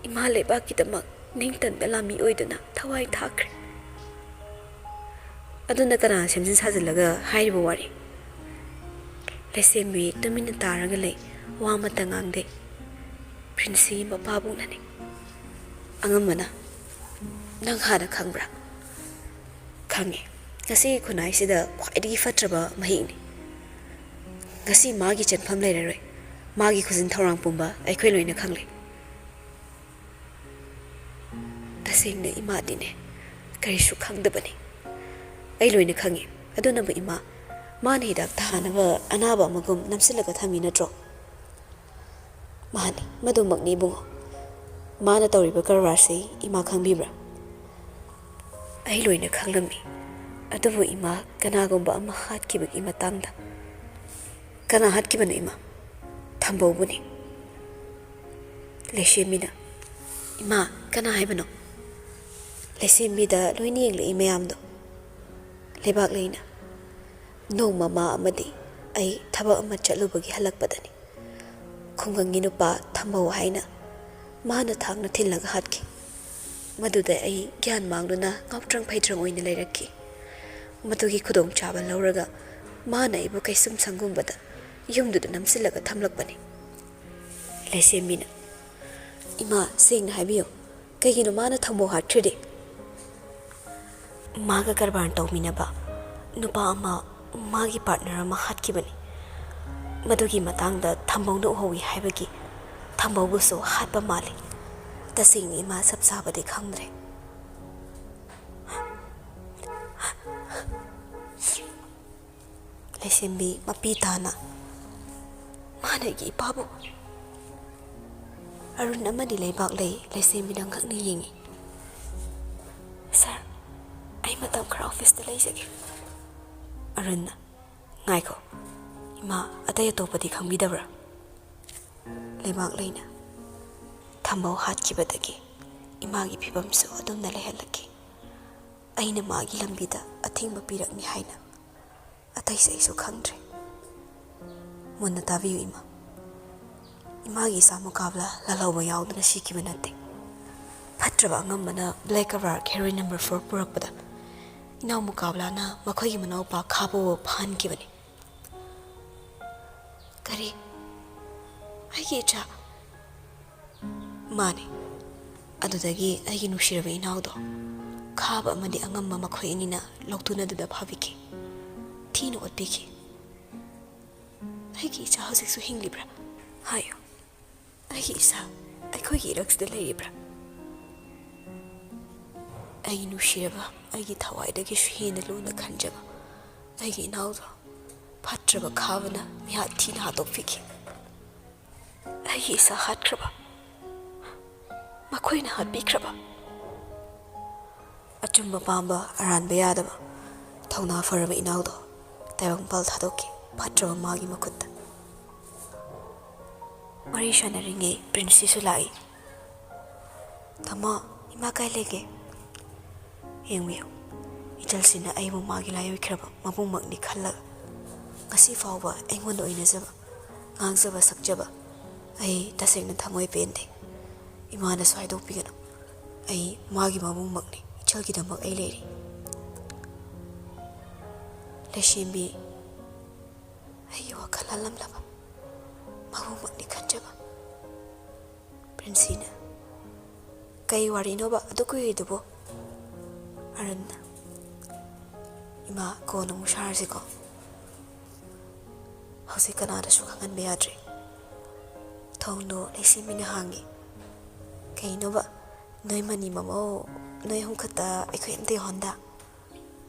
ꯏꯃꯥ ꯂꯩꯕꯥꯛꯀꯤꯗꯃꯛ ꯅꯤꯡꯇꯝꯕ ꯂꯥꯟꯃꯤ ꯑꯣꯏꯗꯨꯅ ꯊꯋꯥꯏ ꯊꯥꯈ꯭ꯔꯦ꯫ ꯑꯗꯨꯅ ꯀꯅꯥ ꯁꯦꯝꯖꯤꯟ ꯁꯥꯖꯤꯜꯂꯒ ꯍꯥꯏꯔꯤꯕ ꯋꯥꯔꯤ? ꯂꯩꯁꯦꯝꯕꯤ ꯇꯨꯃꯤꯟꯅ ꯇꯥꯔꯒ ꯂꯩ, ꯋꯥ ꯑꯃꯠꯇ ꯉꯥꯡꯗꯦ꯫ ꯄ꯭ꯔꯤꯟꯁꯤ ꯃꯄꯥꯕꯨꯡꯅꯅꯤ꯫ ꯑꯉꯝꯕꯅ, "ꯅꯪ ꯍꯥꯟꯅ ꯈꯪꯕ꯭ꯔꯥ?" "ꯈꯪꯉꯤ꯫ ꯉꯁꯤꯒꯤ ꯈꯨꯟꯅꯥꯏꯁꯤꯗ ꯈ꯭ꯋꯥꯏꯗꯒꯤ ꯐꯠꯇ꯭ꯔꯕ ꯃꯍꯤꯛꯅꯤ꯫ ꯉꯁꯤ ꯃꯥꯒꯤ ꯆꯦꯟꯐꯝ ꯂꯩꯔꯔꯣꯏ꯫ ꯃꯥꯒꯤ ꯈꯨꯖꯤꯟ ꯊꯧꯔꯥꯡ ꯄꯨꯝꯕ ꯑꯩꯈꯣꯏ ꯂꯣꯏꯅ ꯈꯪꯂꯦ꯫" "ꯇꯁꯦꯡꯅ ꯏꯃꯥꯗꯤꯅꯦ, ꯀꯔꯤꯁꯨ ꯈꯪꯗꯕꯅꯤ꯫ ꯑꯩ ꯂꯣꯏꯅ ꯈꯪꯉꯤ꯫ ꯑꯗꯨꯅꯕꯨ ꯏꯃꯥ, ꯃꯥꯅ ꯍꯤꯗꯥꯛ ꯊꯥꯅꯕ ꯑꯅꯥꯕ ꯑꯃꯒꯨꯝ ꯅꯝꯁꯤꯜꯂꯒ ꯊꯝꯃꯤ ꯅꯠꯇ꯭ꯔꯣ?" "ꯃꯥꯅꯤ, ꯃꯗꯨꯃꯛꯅꯤ ꯏꯕꯨꯡꯉꯣ꯫ ꯃꯥꯅ ꯇꯧꯔꯤꯕ ꯀꯔꯕꯥꯔꯁꯤ ꯏꯃꯥ ꯈꯪꯕꯤꯕ꯭ꯔꯥ?" "ꯑꯩ ꯂꯣꯏꯅ ꯈꯪꯂꯝꯃꯤ꯫ ꯑꯗꯨꯕꯨ ꯏꯃꯥ, ꯀꯅꯥꯒꯨꯝꯕ ꯑꯃ ꯍꯥꯠꯈꯤꯕꯒꯤ ꯃꯇꯥꯡꯗ꯫" "ꯀꯅꯥ ꯍꯥꯠꯈꯤꯕꯅꯣ ꯏꯃꯥ?" "ꯊꯝꯕꯧꯕꯨꯅꯤ꯫" ꯂꯩꯁꯦꯝꯕꯤꯅ, "ꯏꯃꯥ, ꯀꯅꯥ ꯍꯥꯏꯕꯅꯣ?" ꯂꯩꯁꯦꯝꯕꯤꯗ ꯂꯣꯏꯅ ꯌꯦꯡꯂꯛꯏ ꯃꯌꯥꯝꯗꯣ꯫ ꯂꯩꯕꯥꯛ ꯂꯩꯅ, "ꯅꯣꯡꯃ ꯃꯥ ꯑꯃꯗꯤ ꯑꯩ ꯊꯕꯛ ꯑꯃ ꯆꯠꯂꯨꯕꯒꯤ ꯍꯜꯂꯛꯄꯗꯅꯤ꯫ ꯈꯨꯡꯒꯪꯒꯤ ꯅꯨꯄꯥ ꯊꯝꯕꯧ ꯍꯥꯏꯅ ꯃꯥꯅ ꯊꯥꯡꯅ ꯊꯤꯜꯂꯒ ꯍꯥꯠꯈꯤ꯫ ꯃꯗꯨꯗ ꯑꯩ ꯒ꯭ꯌꯥꯟ ꯃꯥꯡꯗꯨꯅ ꯉꯥꯎꯇ꯭ꯔꯪ ꯐꯩꯗ꯭ꯔꯪ ꯑꯣꯏꯅ ꯂꯩꯔꯛꯈꯤ꯫ ꯃꯗꯨꯒꯤ ꯈꯨꯗꯣꯡꯆꯥꯕ ꯂꯧꯔꯒ ꯃꯥꯅ ꯑꯩꯕꯨ ꯀꯩꯁꯨꯝ ꯁꯪꯒꯨꯝꯕꯗ ꯌꯨꯝꯗꯨꯗ ꯅꯝꯁꯤꯜꯂꯒ ꯊꯝꯂꯛꯄꯅꯤ꯫ ꯂꯩꯁꯦꯝꯕꯤꯅ, "ꯏꯃꯥ, ꯁꯦꯡꯅ ꯍꯥꯏꯕꯤꯌꯨ, ꯀꯩꯒꯤꯅꯣ ꯃꯥꯅ ꯊꯝꯕꯧ ꯍꯥꯠꯈ꯭ꯔꯤꯗꯤ?" "ꯃꯥꯒ ꯀꯔꯕꯥꯔ ꯇꯧꯃꯤꯟꯅꯕ ꯅꯨꯄꯥ ꯑꯃ ꯃꯥꯒꯤ ꯄꯥꯔꯠꯅꯔ ꯑꯃ ꯍꯥꯠꯈꯤꯕꯅꯤ꯫ ꯃꯗꯨꯒꯤ ꯃꯇꯥꯡꯗ ꯊꯝꯕꯧꯅ ꯎꯍꯧꯏ ꯍꯥꯏꯕꯒꯤ ꯊꯝꯕꯧꯕꯨꯁꯨ ꯍꯥꯠꯄ ꯃꯥꯜꯂꯤ꯫ ꯇꯁꯦꯡꯅ ꯏꯃꯥ ꯆꯞ ꯆꯥꯕꯗꯤ ꯈꯪꯗ꯭ꯔꯦ꯫" ꯂꯩꯁꯦꯝꯕꯤ ꯃꯄꯤ ꯇꯥꯅ, "ꯃꯥꯅ ꯑꯩꯒꯤ ꯏꯄꯥꯕꯨ?" ꯑꯔꯨꯟ ꯑꯃꯗꯤ ꯂꯩꯕꯥꯛꯂꯩ ꯂꯩꯁꯦꯝꯕꯤꯅ ꯉꯛꯅ ꯌꯦꯡꯏ꯫ "ꯁꯥꯔ, ꯑꯩ ꯃꯇꯝ ꯈꯔ ꯑꯣꯐꯤꯁꯇ ꯂꯩꯖꯒꯦ꯫" ꯑꯔꯨꯟꯅ, "ꯉꯥꯏꯈꯣ, ꯏꯃꯥ, ꯑꯇꯩ ꯑꯇꯣꯞꯄꯗꯤ ꯈꯪꯕꯤꯗꯕ꯭ꯔꯥ?" ꯂꯩꯕꯥꯛꯂꯩꯅ, "ꯊꯝꯕꯧ ꯍꯥꯠꯈꯤꯕꯗꯒꯤ ꯏꯃꯥꯒꯤ ꯐꯤꯕꯝꯁꯨ ꯑꯗꯨꯝꯅ ꯂꯩꯍꯜꯂꯛꯈꯤ꯫ ꯑꯩꯅ ꯃꯥꯒꯤ ꯂꯝꯕꯤꯗ ꯑꯊꯤꯡꯕ ꯄꯤꯔꯛꯅꯤ ꯍꯥꯏꯅ ꯑꯇꯩꯁꯦ ꯑꯩꯁꯨ ꯈꯪꯗ꯭ꯔꯦ꯫" ꯃꯨꯟꯅ ꯇꯥꯕꯤꯌꯨ ꯏꯃꯥ꯫ ꯏꯃꯥꯒꯤ ꯏꯆꯥ ꯃꯨꯀꯥꯕꯂꯥ ꯂꯥꯜꯍꯧꯕ ꯌꯥꯎꯗꯅ ꯁꯤꯈꯤꯕ ꯅꯠꯇꯦ꯫ ꯐꯠꯇ꯭ꯔꯕ ꯑꯉꯝꯕꯅ ꯕ꯭ꯂꯦꯛ ꯀꯕꯥꯔ ꯍꯦꯔꯣꯏꯟ ꯅꯝꯕꯔ ꯐꯣꯔ ꯄꯨꯔꯛꯄꯗ ꯏꯅꯥꯎ ꯃꯨꯀꯥꯕꯂꯥꯅ ꯃꯈꯣꯏꯒꯤ ꯃꯅꯥꯎꯄꯥ ꯈꯥꯕꯣꯕꯨ ꯐꯥꯍꯟꯈꯤꯕꯅꯤ꯫ ꯀꯔꯤ? ꯑꯩꯒꯤ ꯏꯆꯥ? ꯃꯥꯅꯤ꯫ ꯑꯗꯨꯗꯒꯤ ꯑꯩꯒꯤ ꯅꯨꯡꯁꯤꯔꯕ ꯏꯅꯥꯎꯗꯣ ꯈꯥꯕ ꯑꯃꯗꯤ ꯑꯉꯝꯕ ꯃꯈꯣꯏ ꯑꯅꯤꯅ ꯂꯧꯇꯨꯅꯗꯨꯅ ꯐꯥꯕꯤꯈꯤ꯫ ꯊꯤꯅ ꯑꯣꯠꯄꯤꯈꯤ꯫ ꯑꯩꯒꯤ ꯏꯆꯥ ꯍꯧꯖꯤꯛꯁꯨ ꯍꯤꯡꯂꯤꯕ꯭ꯔꯥ? ꯍꯥꯏꯌꯨ꯫ ꯑꯩꯒꯤ ꯏꯆꯥ, ꯑꯩꯈꯣꯏꯒꯤ ꯏꯔꯛꯁꯤꯗ ꯂꯩꯔꯤꯕ꯭ꯔꯥ? ꯑꯩꯒꯤ ꯅꯨꯡꯁꯤꯔꯕ, ꯑꯩꯒꯤ ꯊꯋꯥꯏꯗꯒꯤꯁꯨ ꯍꯦꯟꯅ ꯂꯨꯅ ꯈꯟꯖꯕ ꯑꯩꯒꯤ ꯏꯅꯥꯎꯗꯣ ꯐꯠꯇ꯭ꯔꯕ ꯈꯥꯕꯅ ꯃꯤꯍꯥꯠ ꯊꯤꯅ ꯍꯥꯠꯇꯣꯛꯄꯤꯈꯤ꯫ ꯑꯩꯒꯤ ꯏꯆꯥ ꯍꯥꯠꯈ꯭ꯔꯕ? ꯃꯈꯣꯏꯅ ꯍꯥꯠꯄꯤꯈ꯭ꯔꯕ? ꯑꯆꯨꯝꯕ ꯄꯥꯝꯕ, ꯑꯔꯥꯟꯕ ꯌꯥꯗꯕ, ꯊꯧꯅꯥ ꯐꯔꯕ ꯏꯅꯥꯎꯗꯣ ꯇꯥꯏꯕꯪꯄꯥꯜ ꯊꯥꯗꯣꯛꯈꯤ, ꯐꯠꯇ꯭ꯔꯕ ꯃꯥꯒꯤ ꯃꯈꯨꯠꯇ꯫ ꯋꯥꯔꯤ ꯁꯥꯟꯅꯔꯤꯉꯩ ꯄ꯭ꯔꯤꯟꯁꯤꯁꯨ ꯂꯥꯛꯏ꯫ "ꯇꯥꯃꯣ, ꯏꯃꯥ ꯀꯥꯏ ꯂꯩꯒꯦ?" ꯌꯦꯡꯕꯤꯌꯨ, ꯏꯆꯜꯁꯤꯅ ꯑꯩꯕꯨ ꯃꯥꯒꯤ ꯂꯥꯏ ꯑꯣꯏꯈ꯭ꯔꯕ ꯃꯕꯨꯡꯃꯛꯅꯤ ꯈꯜꯂꯒ ꯉꯁꯤ ꯐꯥꯎꯕ ꯑꯩꯉꯣꯟꯗ ꯑꯣꯏꯅꯖꯕ, ꯉꯥꯡꯖꯕ ꯁꯛꯆꯕ ꯑꯩ ꯇꯁꯦꯡꯅ ꯊꯃꯣꯏ ꯄꯦꯟꯗꯦ꯫ ꯏꯃꯥꯅꯁꯨ ꯍꯥꯏꯗꯣꯛꯄꯤꯒꯅꯨ꯫ ꯑꯩ ꯃꯥꯒꯤ ꯃꯕꯨꯡꯃꯛꯅꯤ, ꯏꯆꯜꯒꯤꯗꯃꯛ ꯑꯩ ꯂꯩꯔꯤ꯫ ꯂꯩꯁꯦꯝꯕꯤ, ꯑꯩꯒꯤ ꯋꯥꯈꯜ ꯂꯥꯜꯂꯝꯂꯕ ꯃꯕꯨꯡꯃꯛꯅꯤ ꯈꯟꯖꯕ꯫ ꯄ꯭ꯔꯤꯟꯁꯤꯅ, "ꯀꯩ ꯋꯥꯔꯤꯅꯣꯕ ꯑꯗꯨ ꯀꯨꯏꯔꯤꯗꯨꯕꯣ?" ꯑꯔꯨꯟꯅ, "ꯏꯃꯥ, ꯀꯣꯟꯅ ꯑꯃꯨꯛ ꯁꯥꯔꯁꯤꯀꯣ꯫ ꯍꯧꯖꯤꯛ ꯀꯅꯥꯗꯁꯨ ꯈꯪꯍꯟꯕ ꯌꯥꯗ꯭ꯔꯤ꯫" ꯊꯣꯡꯗꯣ ꯂꯩꯁꯦꯝꯕꯤꯅ ꯍꯥꯡꯉꯤ꯫ "ꯀꯩꯅꯣꯕ? ꯅꯣꯏ ꯃꯅꯤ ꯃꯃꯧ, ꯅꯣꯏ ꯑꯍꯨꯝ ꯈꯛꯇ, ꯑꯩꯈꯣꯏ ꯑꯝꯇ ꯌꯥꯎꯍꯟꯗ?"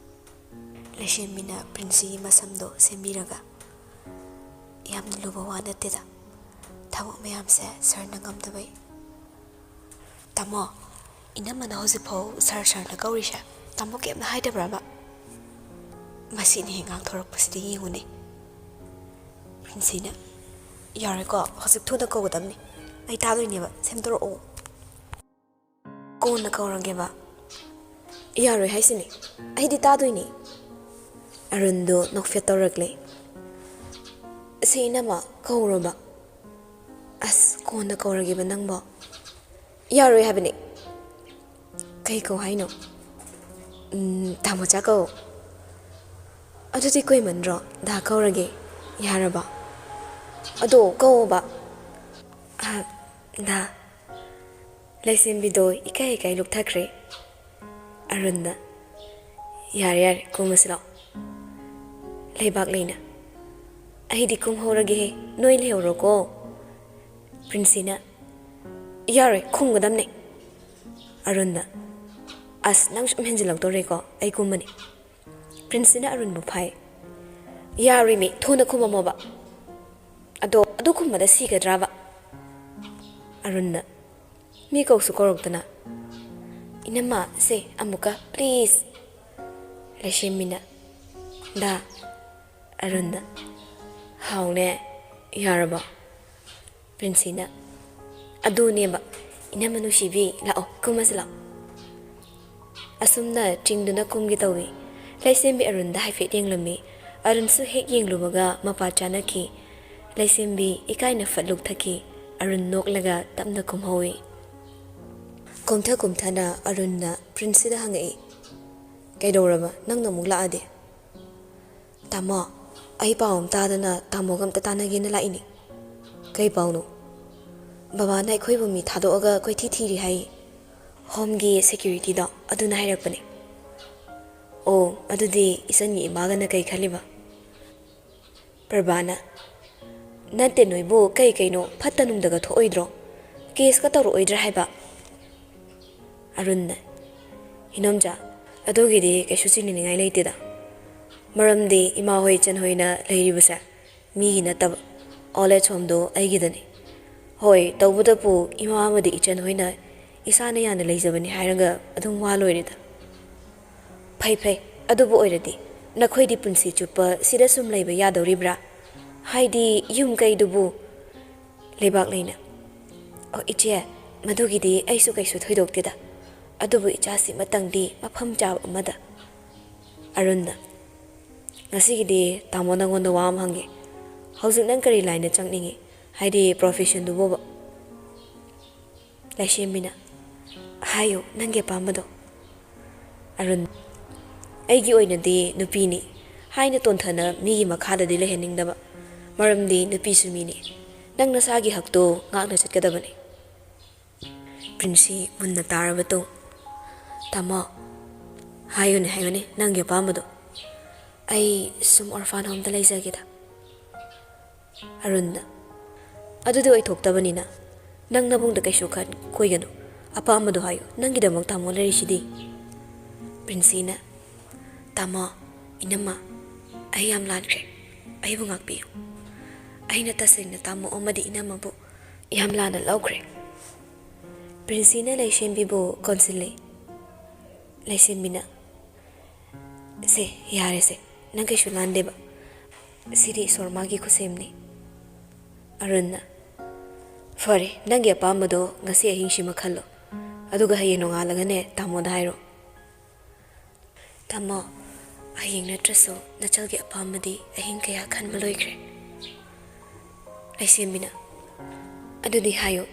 ꯂꯩꯁꯦꯝꯕꯤꯅ ꯄ꯭ꯔꯤꯟꯁꯤꯒꯤ ꯃꯁꯝꯗꯣ ꯁꯦꯝꯕꯤꯔꯒ, "ꯌꯥꯝꯅ ꯂꯨꯕ ꯋꯥ ꯅꯠꯇꯦꯗ꯫ ꯊꯕꯛ ꯃꯌꯥꯝꯁꯦ ꯁꯥꯔꯅ ꯉꯝꯗꯕꯩ꯫" "ꯇꯥꯃꯣ, ꯏꯅꯝꯃꯅ ꯍꯧꯖꯤꯛꯐꯥꯎ ꯁꯥꯔ, ꯁꯥꯔꯅ ꯀꯧꯔꯤꯁꯦ ꯇꯥꯃꯣ ꯀꯩꯝꯇ ꯍꯥꯏꯗꯕ꯭ꯔꯕ? ꯃꯁꯤꯅ ꯍꯦꯛ ꯉꯥꯡꯊꯣꯔꯛꯄꯁꯤꯗꯤ ꯌꯦꯡꯉꯨꯅꯦ꯫" ꯄ꯭ꯔꯤꯟꯁꯤꯅ, "ꯌꯥꯔꯦꯀꯣ, ꯍꯧꯖꯤꯛ ꯊꯨꯅ ꯀꯧꯒꯗꯕꯅꯤ꯫ ꯑꯩ ꯇꯥꯗꯣꯏꯅꯦꯕ, ꯁꯦꯝꯗꯣꯔꯛꯑꯣ꯫" "ꯀꯣꯟꯅ ꯀꯧꯔꯒꯦꯕ꯫" "ꯌꯥꯔꯣꯏ ꯍꯥꯏꯁꯤꯅꯤ, ꯑꯩꯗꯤ ꯇꯥꯗꯣꯏꯅꯤ꯫" ꯑꯔꯨꯟꯗꯣ ꯅꯣꯛꯐꯦꯠ ꯇꯧꯔꯛꯂꯦ꯫ "ꯁꯤ ꯏꯅꯝꯃ, ꯀꯧꯔꯣꯕ꯫" "ꯑꯁ, ꯀꯣꯟꯅ ꯀꯧꯔꯒꯦꯕ ꯅꯪꯕꯣ꯫" "ꯌꯥꯔꯣꯏ ꯍꯥꯏꯕꯅꯤ꯫" "ꯀꯩ ꯀꯧ ꯍꯥꯏꯅꯣ?" "ꯎꯝ, ꯇꯥꯃꯣꯆꯥ ꯀꯧ꯫" "ꯑꯗꯨꯗꯤ ꯀꯨꯏꯃꯟꯗ꯭ꯔꯣ? ꯗꯥ ꯀꯧꯔꯒꯦ꯫ ꯌꯥꯔꯕ?" "ꯑꯗꯣ ꯀꯧꯑꯣꯕ꯫" "ꯑ, ꯗꯥ꯫" ꯂꯩꯁꯦꯝꯕꯤꯗꯣ ꯏꯀꯥꯏ ꯏꯀꯥꯏ ꯂꯨꯞꯊꯈ꯭ꯔꯦ꯫ ꯑꯔꯨꯟꯅ, "ꯌꯥꯔꯦ, ꯌꯥꯔꯦ, ꯀꯨꯝꯃꯁꯤ ꯂꯥꯛꯑꯣ꯫ ꯂꯩꯕꯥꯛ ꯂꯩꯅ꯫ ꯑꯩꯗꯤ ꯀꯨꯝꯍꯧꯔꯒꯦꯍꯦ, ꯅꯣꯏ ꯂꯩꯍꯧꯔꯣꯀꯣ꯫" ꯄ꯭ꯔꯤꯟꯁꯤꯅ, "ꯌꯥꯔꯣꯏ, ꯈꯨꯝꯒꯗꯝꯅꯦ꯫" ꯑꯔꯨꯟꯅ, "ꯑꯁ, ꯅꯪ ꯁꯨꯝ ꯍꯦꯟꯖꯤꯜꯂꯛꯇꯣꯔꯦꯀꯣ, ꯑꯩ ꯀꯨꯝꯃꯅꯤ꯫" ꯄ꯭ꯔꯤꯟꯁꯤꯅ ꯑꯔꯨꯟꯕꯨ ꯐꯥꯏ꯫ "ꯌꯥꯔꯣꯏꯃꯤ, ꯊꯨꯅ ꯈꯨꯝꯃꯝꯃꯣꯕ꯫" "ꯑꯗꯣ, ꯑꯗꯨ ꯈꯨꯝꯕꯗ ꯁꯤꯒꯗ꯭ꯔꯥꯕ?" ꯑꯔꯨꯟꯅ, ꯃꯤ ꯀꯧꯁꯨ ꯀꯧꯔꯛꯇꯅ꯫ "ꯏꯅꯝꯃ, ꯁꯦ, ꯑꯃꯨꯛꯀ, please꯫" ꯂꯩꯁꯦꯝꯕꯤꯅ, "ꯗꯥ꯫" ꯑꯔꯨꯟꯅ, "ꯍꯥꯎꯅꯦ, ꯌꯥꯔꯕꯣ?" ꯄ꯭ꯔꯤꯟꯁꯤꯅ, "ꯑꯗꯨꯅꯦꯕ, ꯏꯅꯝꯃ ꯅꯨꯡꯁꯤꯕꯤ, ꯂꯥꯛꯑꯣ, ꯀꯨꯝꯃꯁꯤ ꯂꯥꯛꯑꯣ꯫" ꯑꯁꯨꯝꯅ ꯆꯤꯡꯗꯨꯅ ꯀꯨꯝꯒꯦ ꯇꯧꯏ꯫ ꯂꯩꯁꯦꯝꯕꯤ ꯑꯔꯨꯟꯗ ꯍꯥꯏꯐꯦꯠ ꯌꯦꯡꯂꯝꯃꯤ꯫ ꯑꯔꯨꯟꯁꯨ ꯍꯦꯛ ꯌꯦꯡꯂꯨꯕꯒ ꯃꯄꯥ ꯆꯥꯅꯈꯤ꯫ ꯂꯩꯁꯦꯝꯕꯤ ꯏꯀꯥꯏꯅ ꯐꯠ ꯂꯨꯛꯊꯈꯤ꯫ ꯑꯔꯨꯟ ꯅꯣꯛꯂꯒ ꯇꯞꯅ ꯀꯨꯝꯍꯧꯏ꯫ ꯀꯨꯝꯊ ꯀꯨꯝꯊꯅ ꯑꯔꯨꯟꯅ ꯄ꯭ꯔꯤꯟꯁꯁꯤꯗ ꯍꯪꯉꯛꯏ, "ꯀꯩꯗꯧꯔꯕ? ꯅꯪꯅ ꯑꯃꯨꯛ ꯂꯥꯛꯑꯗꯤ?" "ꯇꯥꯃꯣ, ꯑꯩ ꯄꯥꯎ ꯑꯃ ꯇꯥꯗꯅ ꯇꯥꯃꯣꯒ ꯑꯝꯇ ꯇꯥꯟꯅꯒꯦꯅ ꯂꯥꯛꯏꯅꯤ꯫" "ꯀꯩ ꯄꯥꯎꯅꯣ?" "ꯕꯕꯥꯅ ꯑꯩꯈꯣꯏꯕꯨ ꯃꯤ ꯊꯥꯗꯣꯛꯑꯒ ꯀꯣꯏꯊꯤ ꯊꯤꯔꯤ ꯍꯥꯏ꯫ ꯍꯣꯝꯒꯤ ꯁꯦꯀ꯭ꯌꯨꯔꯤꯇꯤꯗꯣ ꯑꯗꯨꯅ ꯍꯥꯏꯔꯛꯄꯅꯦ꯫" "ꯑꯣ, ꯑꯗꯨꯗꯤ ꯏꯆꯟꯒꯤ ꯏꯃꯥꯒꯅ ꯀꯩ ꯈꯜꯂꯤꯕ?" ꯄ꯭ꯔꯚꯥꯅ, "ꯅꯠꯇꯦ, ꯅꯣꯏꯕꯨ ꯀꯩ ꯀꯩꯅꯣ ꯐꯠꯇ ꯅꯨꯡꯗꯒ ꯊꯣꯛꯑꯣꯏꯗ꯭ꯔꯣ? ꯀꯦꯁꯀ ꯇꯧꯔꯛꯑꯣꯏꯗ꯭ꯔꯥ ꯍꯥꯏꯕ?" ꯑꯔꯨꯟꯅ, "ꯏꯅꯣꯝꯆꯥ, ꯑꯗꯨꯒꯤꯗꯤ ꯀꯩꯁꯨ ꯆꯤꯡꯅꯅꯤꯡꯉꯥꯏ ꯂꯩꯇꯦꯗ꯫ ꯃꯔꯝꯗꯤ ꯏꯃꯥ ꯍꯣꯏ ꯏꯆꯟ ꯍꯣꯏꯅ ꯂꯩꯔꯤꯕꯁꯦ ꯃꯤꯒꯤ ꯅꯠꯇꯕ, ꯑꯣꯜ ꯑꯦꯖ ꯍꯣꯝꯗꯣ ꯑꯩꯒꯤꯗꯅꯤ꯫ ꯍꯣꯏ, ꯇꯧꯕꯇꯕꯨ ꯏꯃꯥ ꯑꯃꯗꯤ ꯏꯆꯟ ꯍꯣꯏꯅ ꯏꯁꯥꯅ ꯌꯥꯅ ꯂꯩꯖꯕꯅꯤ ꯍꯥꯏꯔꯒ ꯑꯗꯨꯝ ꯋꯥ ꯂꯣꯏꯔꯦꯗ꯫" "ꯐꯩ ꯐꯩ, ꯑꯗꯨꯕꯨ ꯑꯣꯏꯔꯗꯤ ꯅꯈꯣꯏꯗꯤ ꯄꯨꯟꯁꯤ ꯆꯨꯞꯄ ꯁꯤꯗ ꯁꯨꯝ ꯂꯩꯕ ꯌꯥꯗꯧꯔꯤꯕ꯭ꯔꯥ? ꯍꯥꯏꯗꯤ ꯌꯨꯝ ꯀꯩꯗꯨꯕꯨ ꯂꯩꯕꯥꯛ ꯂꯩꯅ?" "ꯑꯣ ꯏꯆꯦ, ꯃꯗꯨꯒꯤꯗꯤ ꯑꯩꯁꯨ ꯀꯩꯁꯨ ꯊꯣꯏꯗꯣꯛꯇꯦꯗ, ꯑꯗꯨꯕꯨ ꯏꯆꯥꯁꯤꯃꯇꯪꯗꯤ ꯃꯐꯝ ꯆꯥꯕ ꯑꯃꯗ꯫" ꯑꯔꯨꯟꯅ, "ꯉꯁꯤꯒꯤꯗꯤ ꯇꯥꯃꯣ ꯅꯪꯉꯣꯟꯗ ꯋꯥ ꯑꯃ ꯍꯪꯒꯦ꯫ ꯍꯧꯖꯤꯛ ꯅꯪ ꯀꯔꯤ ꯂꯥꯏꯟꯗ ꯆꯪꯅꯤꯡꯉꯤ? ꯍꯥꯏꯗꯤ ꯄ꯭ꯔꯣꯐꯦꯁꯟꯗꯨꯕꯣꯕ?" ꯂꯩꯁꯦꯝꯕꯤꯅ, "ꯍꯥꯏꯌꯨ, ꯅꯪꯒꯤ ꯑꯄꯥꯝꯕꯗꯣ꯫" ꯑꯔꯨꯟ, "ꯑꯩꯒꯤ ꯑꯣꯏꯅꯗꯤ ꯅꯨꯄꯤꯅꯤ ꯍꯥꯏꯅ ꯇꯣꯟꯊꯅ ꯃꯤꯒꯤ ꯃꯈꯥꯗꯗꯤ ꯂꯩꯍꯟꯅꯤꯡꯗꯕ꯫ ꯃꯔꯝꯗꯤ ꯅꯨꯄꯤꯁꯨ ꯃꯤꯅꯤ꯫ ꯅꯪ ꯅꯁꯥꯒꯤ ꯍꯛꯇꯣ ꯉꯥꯛꯅ ꯆꯠꯀꯗꯕꯅꯤ꯫" ꯄ꯭ꯔꯤꯟꯁꯤ ꯃꯨꯟꯅ ꯇꯥꯔꯕ ꯃꯇꯨꯡ, "ꯇꯥꯃꯣ, ꯍꯥꯏꯌꯨꯅꯦ, ꯍꯥꯏꯌꯨꯅꯦ, ꯅꯪꯒꯤ ꯑꯄꯥꯝꯕꯗꯣ꯫ ꯑꯩ ꯁꯨꯝ ꯑꯣꯔꯐꯥꯟ ꯍꯣꯝꯗ ꯂꯩꯖꯒꯦꯗ꯫" ꯑꯔꯨꯟꯅ, "ꯑꯗꯨꯗꯤ ꯑꯣꯏꯊꯣꯛꯇꯕꯅꯤꯅ ꯅꯪ ꯅꯕꯨꯡꯗ ꯀꯩꯁꯨ ꯈꯟ ꯀꯣꯏꯒꯅꯨ꯫ ꯑꯄꯥꯝꯕꯗꯣ ꯍꯥꯏꯌꯨ, ꯅꯪꯒꯤꯗꯃꯛ ꯇꯥꯃꯣ ꯂꯩꯔꯤꯁꯤꯗꯤ꯫" ꯄ꯭ꯔꯤꯟꯁꯤꯅ, "ꯇꯥꯃꯣ, ꯏꯅꯝꯃ, ꯑꯩ ꯌꯥꯝ ꯂꯥꯟꯈ꯭ꯔꯦ꯫ ꯑꯩꯕꯨ ꯉꯥꯛꯄꯤꯌꯨ꯫ ꯑꯩꯅ ꯇꯁꯦꯡꯅ ꯇꯥꯃꯣ ꯑꯃꯗꯤ ꯏꯅꯝꯃꯕꯨ ꯌꯥꯝ ꯂꯥꯟꯅ ꯂꯧꯈ꯭ꯔꯦ꯫" ꯄ꯭ꯔꯤꯟꯁꯤꯅ ꯂꯩꯁꯦꯝꯕꯤꯕꯨ ꯀꯣꯟꯁꯤꯜꯂꯤ꯫ ꯂꯩꯁꯦꯝꯕꯤꯅ, "ꯁꯦ, ꯌꯥꯔꯦꯁꯦ, ꯅꯪ ꯀꯩꯁꯨ ꯂꯥꯟꯗꯦꯕ꯫ ꯁꯤꯗꯤ ꯏꯁꯣꯔ ꯃꯥꯒꯤ ꯈꯨꯠꯁꯦꯝꯅꯤ꯫" ꯑꯔꯨꯟꯅ, "ꯐꯔꯦ, ꯅꯪꯒꯤ ꯑꯄꯥꯝꯕꯗꯣ ꯉꯁꯤ ꯑꯍꯤꯡꯁꯤꯃ ꯈꯜꯂꯣ꯫ ꯑꯗꯨꯒ ꯍꯌꯦꯡ ꯅꯣꯡꯉꯥꯜꯂꯒꯅꯦ ꯇꯥꯃꯣꯗ ꯍꯥꯏꯔꯣ꯫" "ꯇꯥꯃꯣ, ꯍꯌꯦꯡ ꯅꯠꯇ꯭ꯔꯁꯨ ꯅꯆꯜꯒꯤ ꯑꯄꯥꯝꯕꯗꯤ ꯑꯍꯤꯡ ꯀꯌꯥ ꯈꯟꯕ ꯂꯣꯏꯈ꯭ꯔꯦ꯫ ꯂꯩꯁꯦꯝꯕꯤꯅ, "ꯑꯗꯨꯗꯤ ꯍꯥꯏꯌꯨ,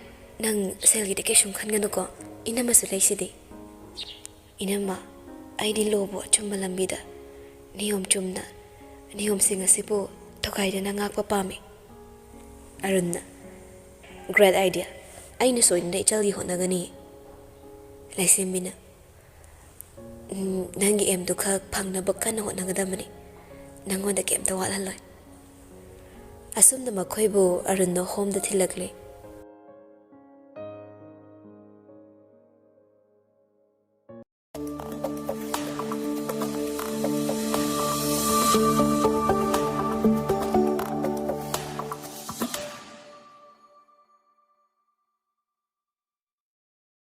ꯅꯪ ꯁꯦꯜꯒꯤꯗꯤ ꯀꯩꯁꯨꯝ ꯈꯟꯒꯅꯨꯀꯣ, ꯏꯅꯝꯃꯁꯨ ꯂꯩꯁꯤꯗꯤ꯫" "ꯏꯅꯝꯃ, ꯑꯩꯗꯤ ꯂꯣꯕꯨ ꯑꯆꯨꯝꯕ ꯂꯝꯕꯤꯗ ꯅꯤꯌꯣꯝ ꯆꯨꯝꯅ ꯅꯤꯌꯣꯝꯁꯤꯡ ꯑꯁꯤꯕꯨ ꯊꯨꯒꯥꯏꯗꯅ ꯉꯥꯛꯄ ꯄꯥꯝꯃꯤ꯫" ꯑꯔꯨꯟꯅ, "Great idea꯫ ꯑꯩꯅ ꯁꯣꯏꯗꯅ ꯏꯆꯜꯒꯤ ꯍꯣꯠꯅꯒꯅꯤ꯫" ꯂꯩꯁꯦꯝꯕꯤꯅ, "ꯎꯝ, ꯅꯪꯒꯤ ꯑꯦꯝꯗꯨ ꯈꯛ ꯐꯪꯅꯕ ꯀꯟꯅ ꯍꯣꯠꯅꯒꯗꯕꯅꯤ꯫ ꯅꯪꯉꯣꯟꯗ ꯀꯩꯝꯇ ꯋꯥꯠꯍꯜꯂꯣꯏ꯫" ꯑꯁꯨꯝꯅ ꯃꯈꯣꯏꯕꯨ ꯑꯔꯨꯟꯅ ꯍꯣꯝꯗ ꯊꯤꯜꯂꯛꯂꯦ꯫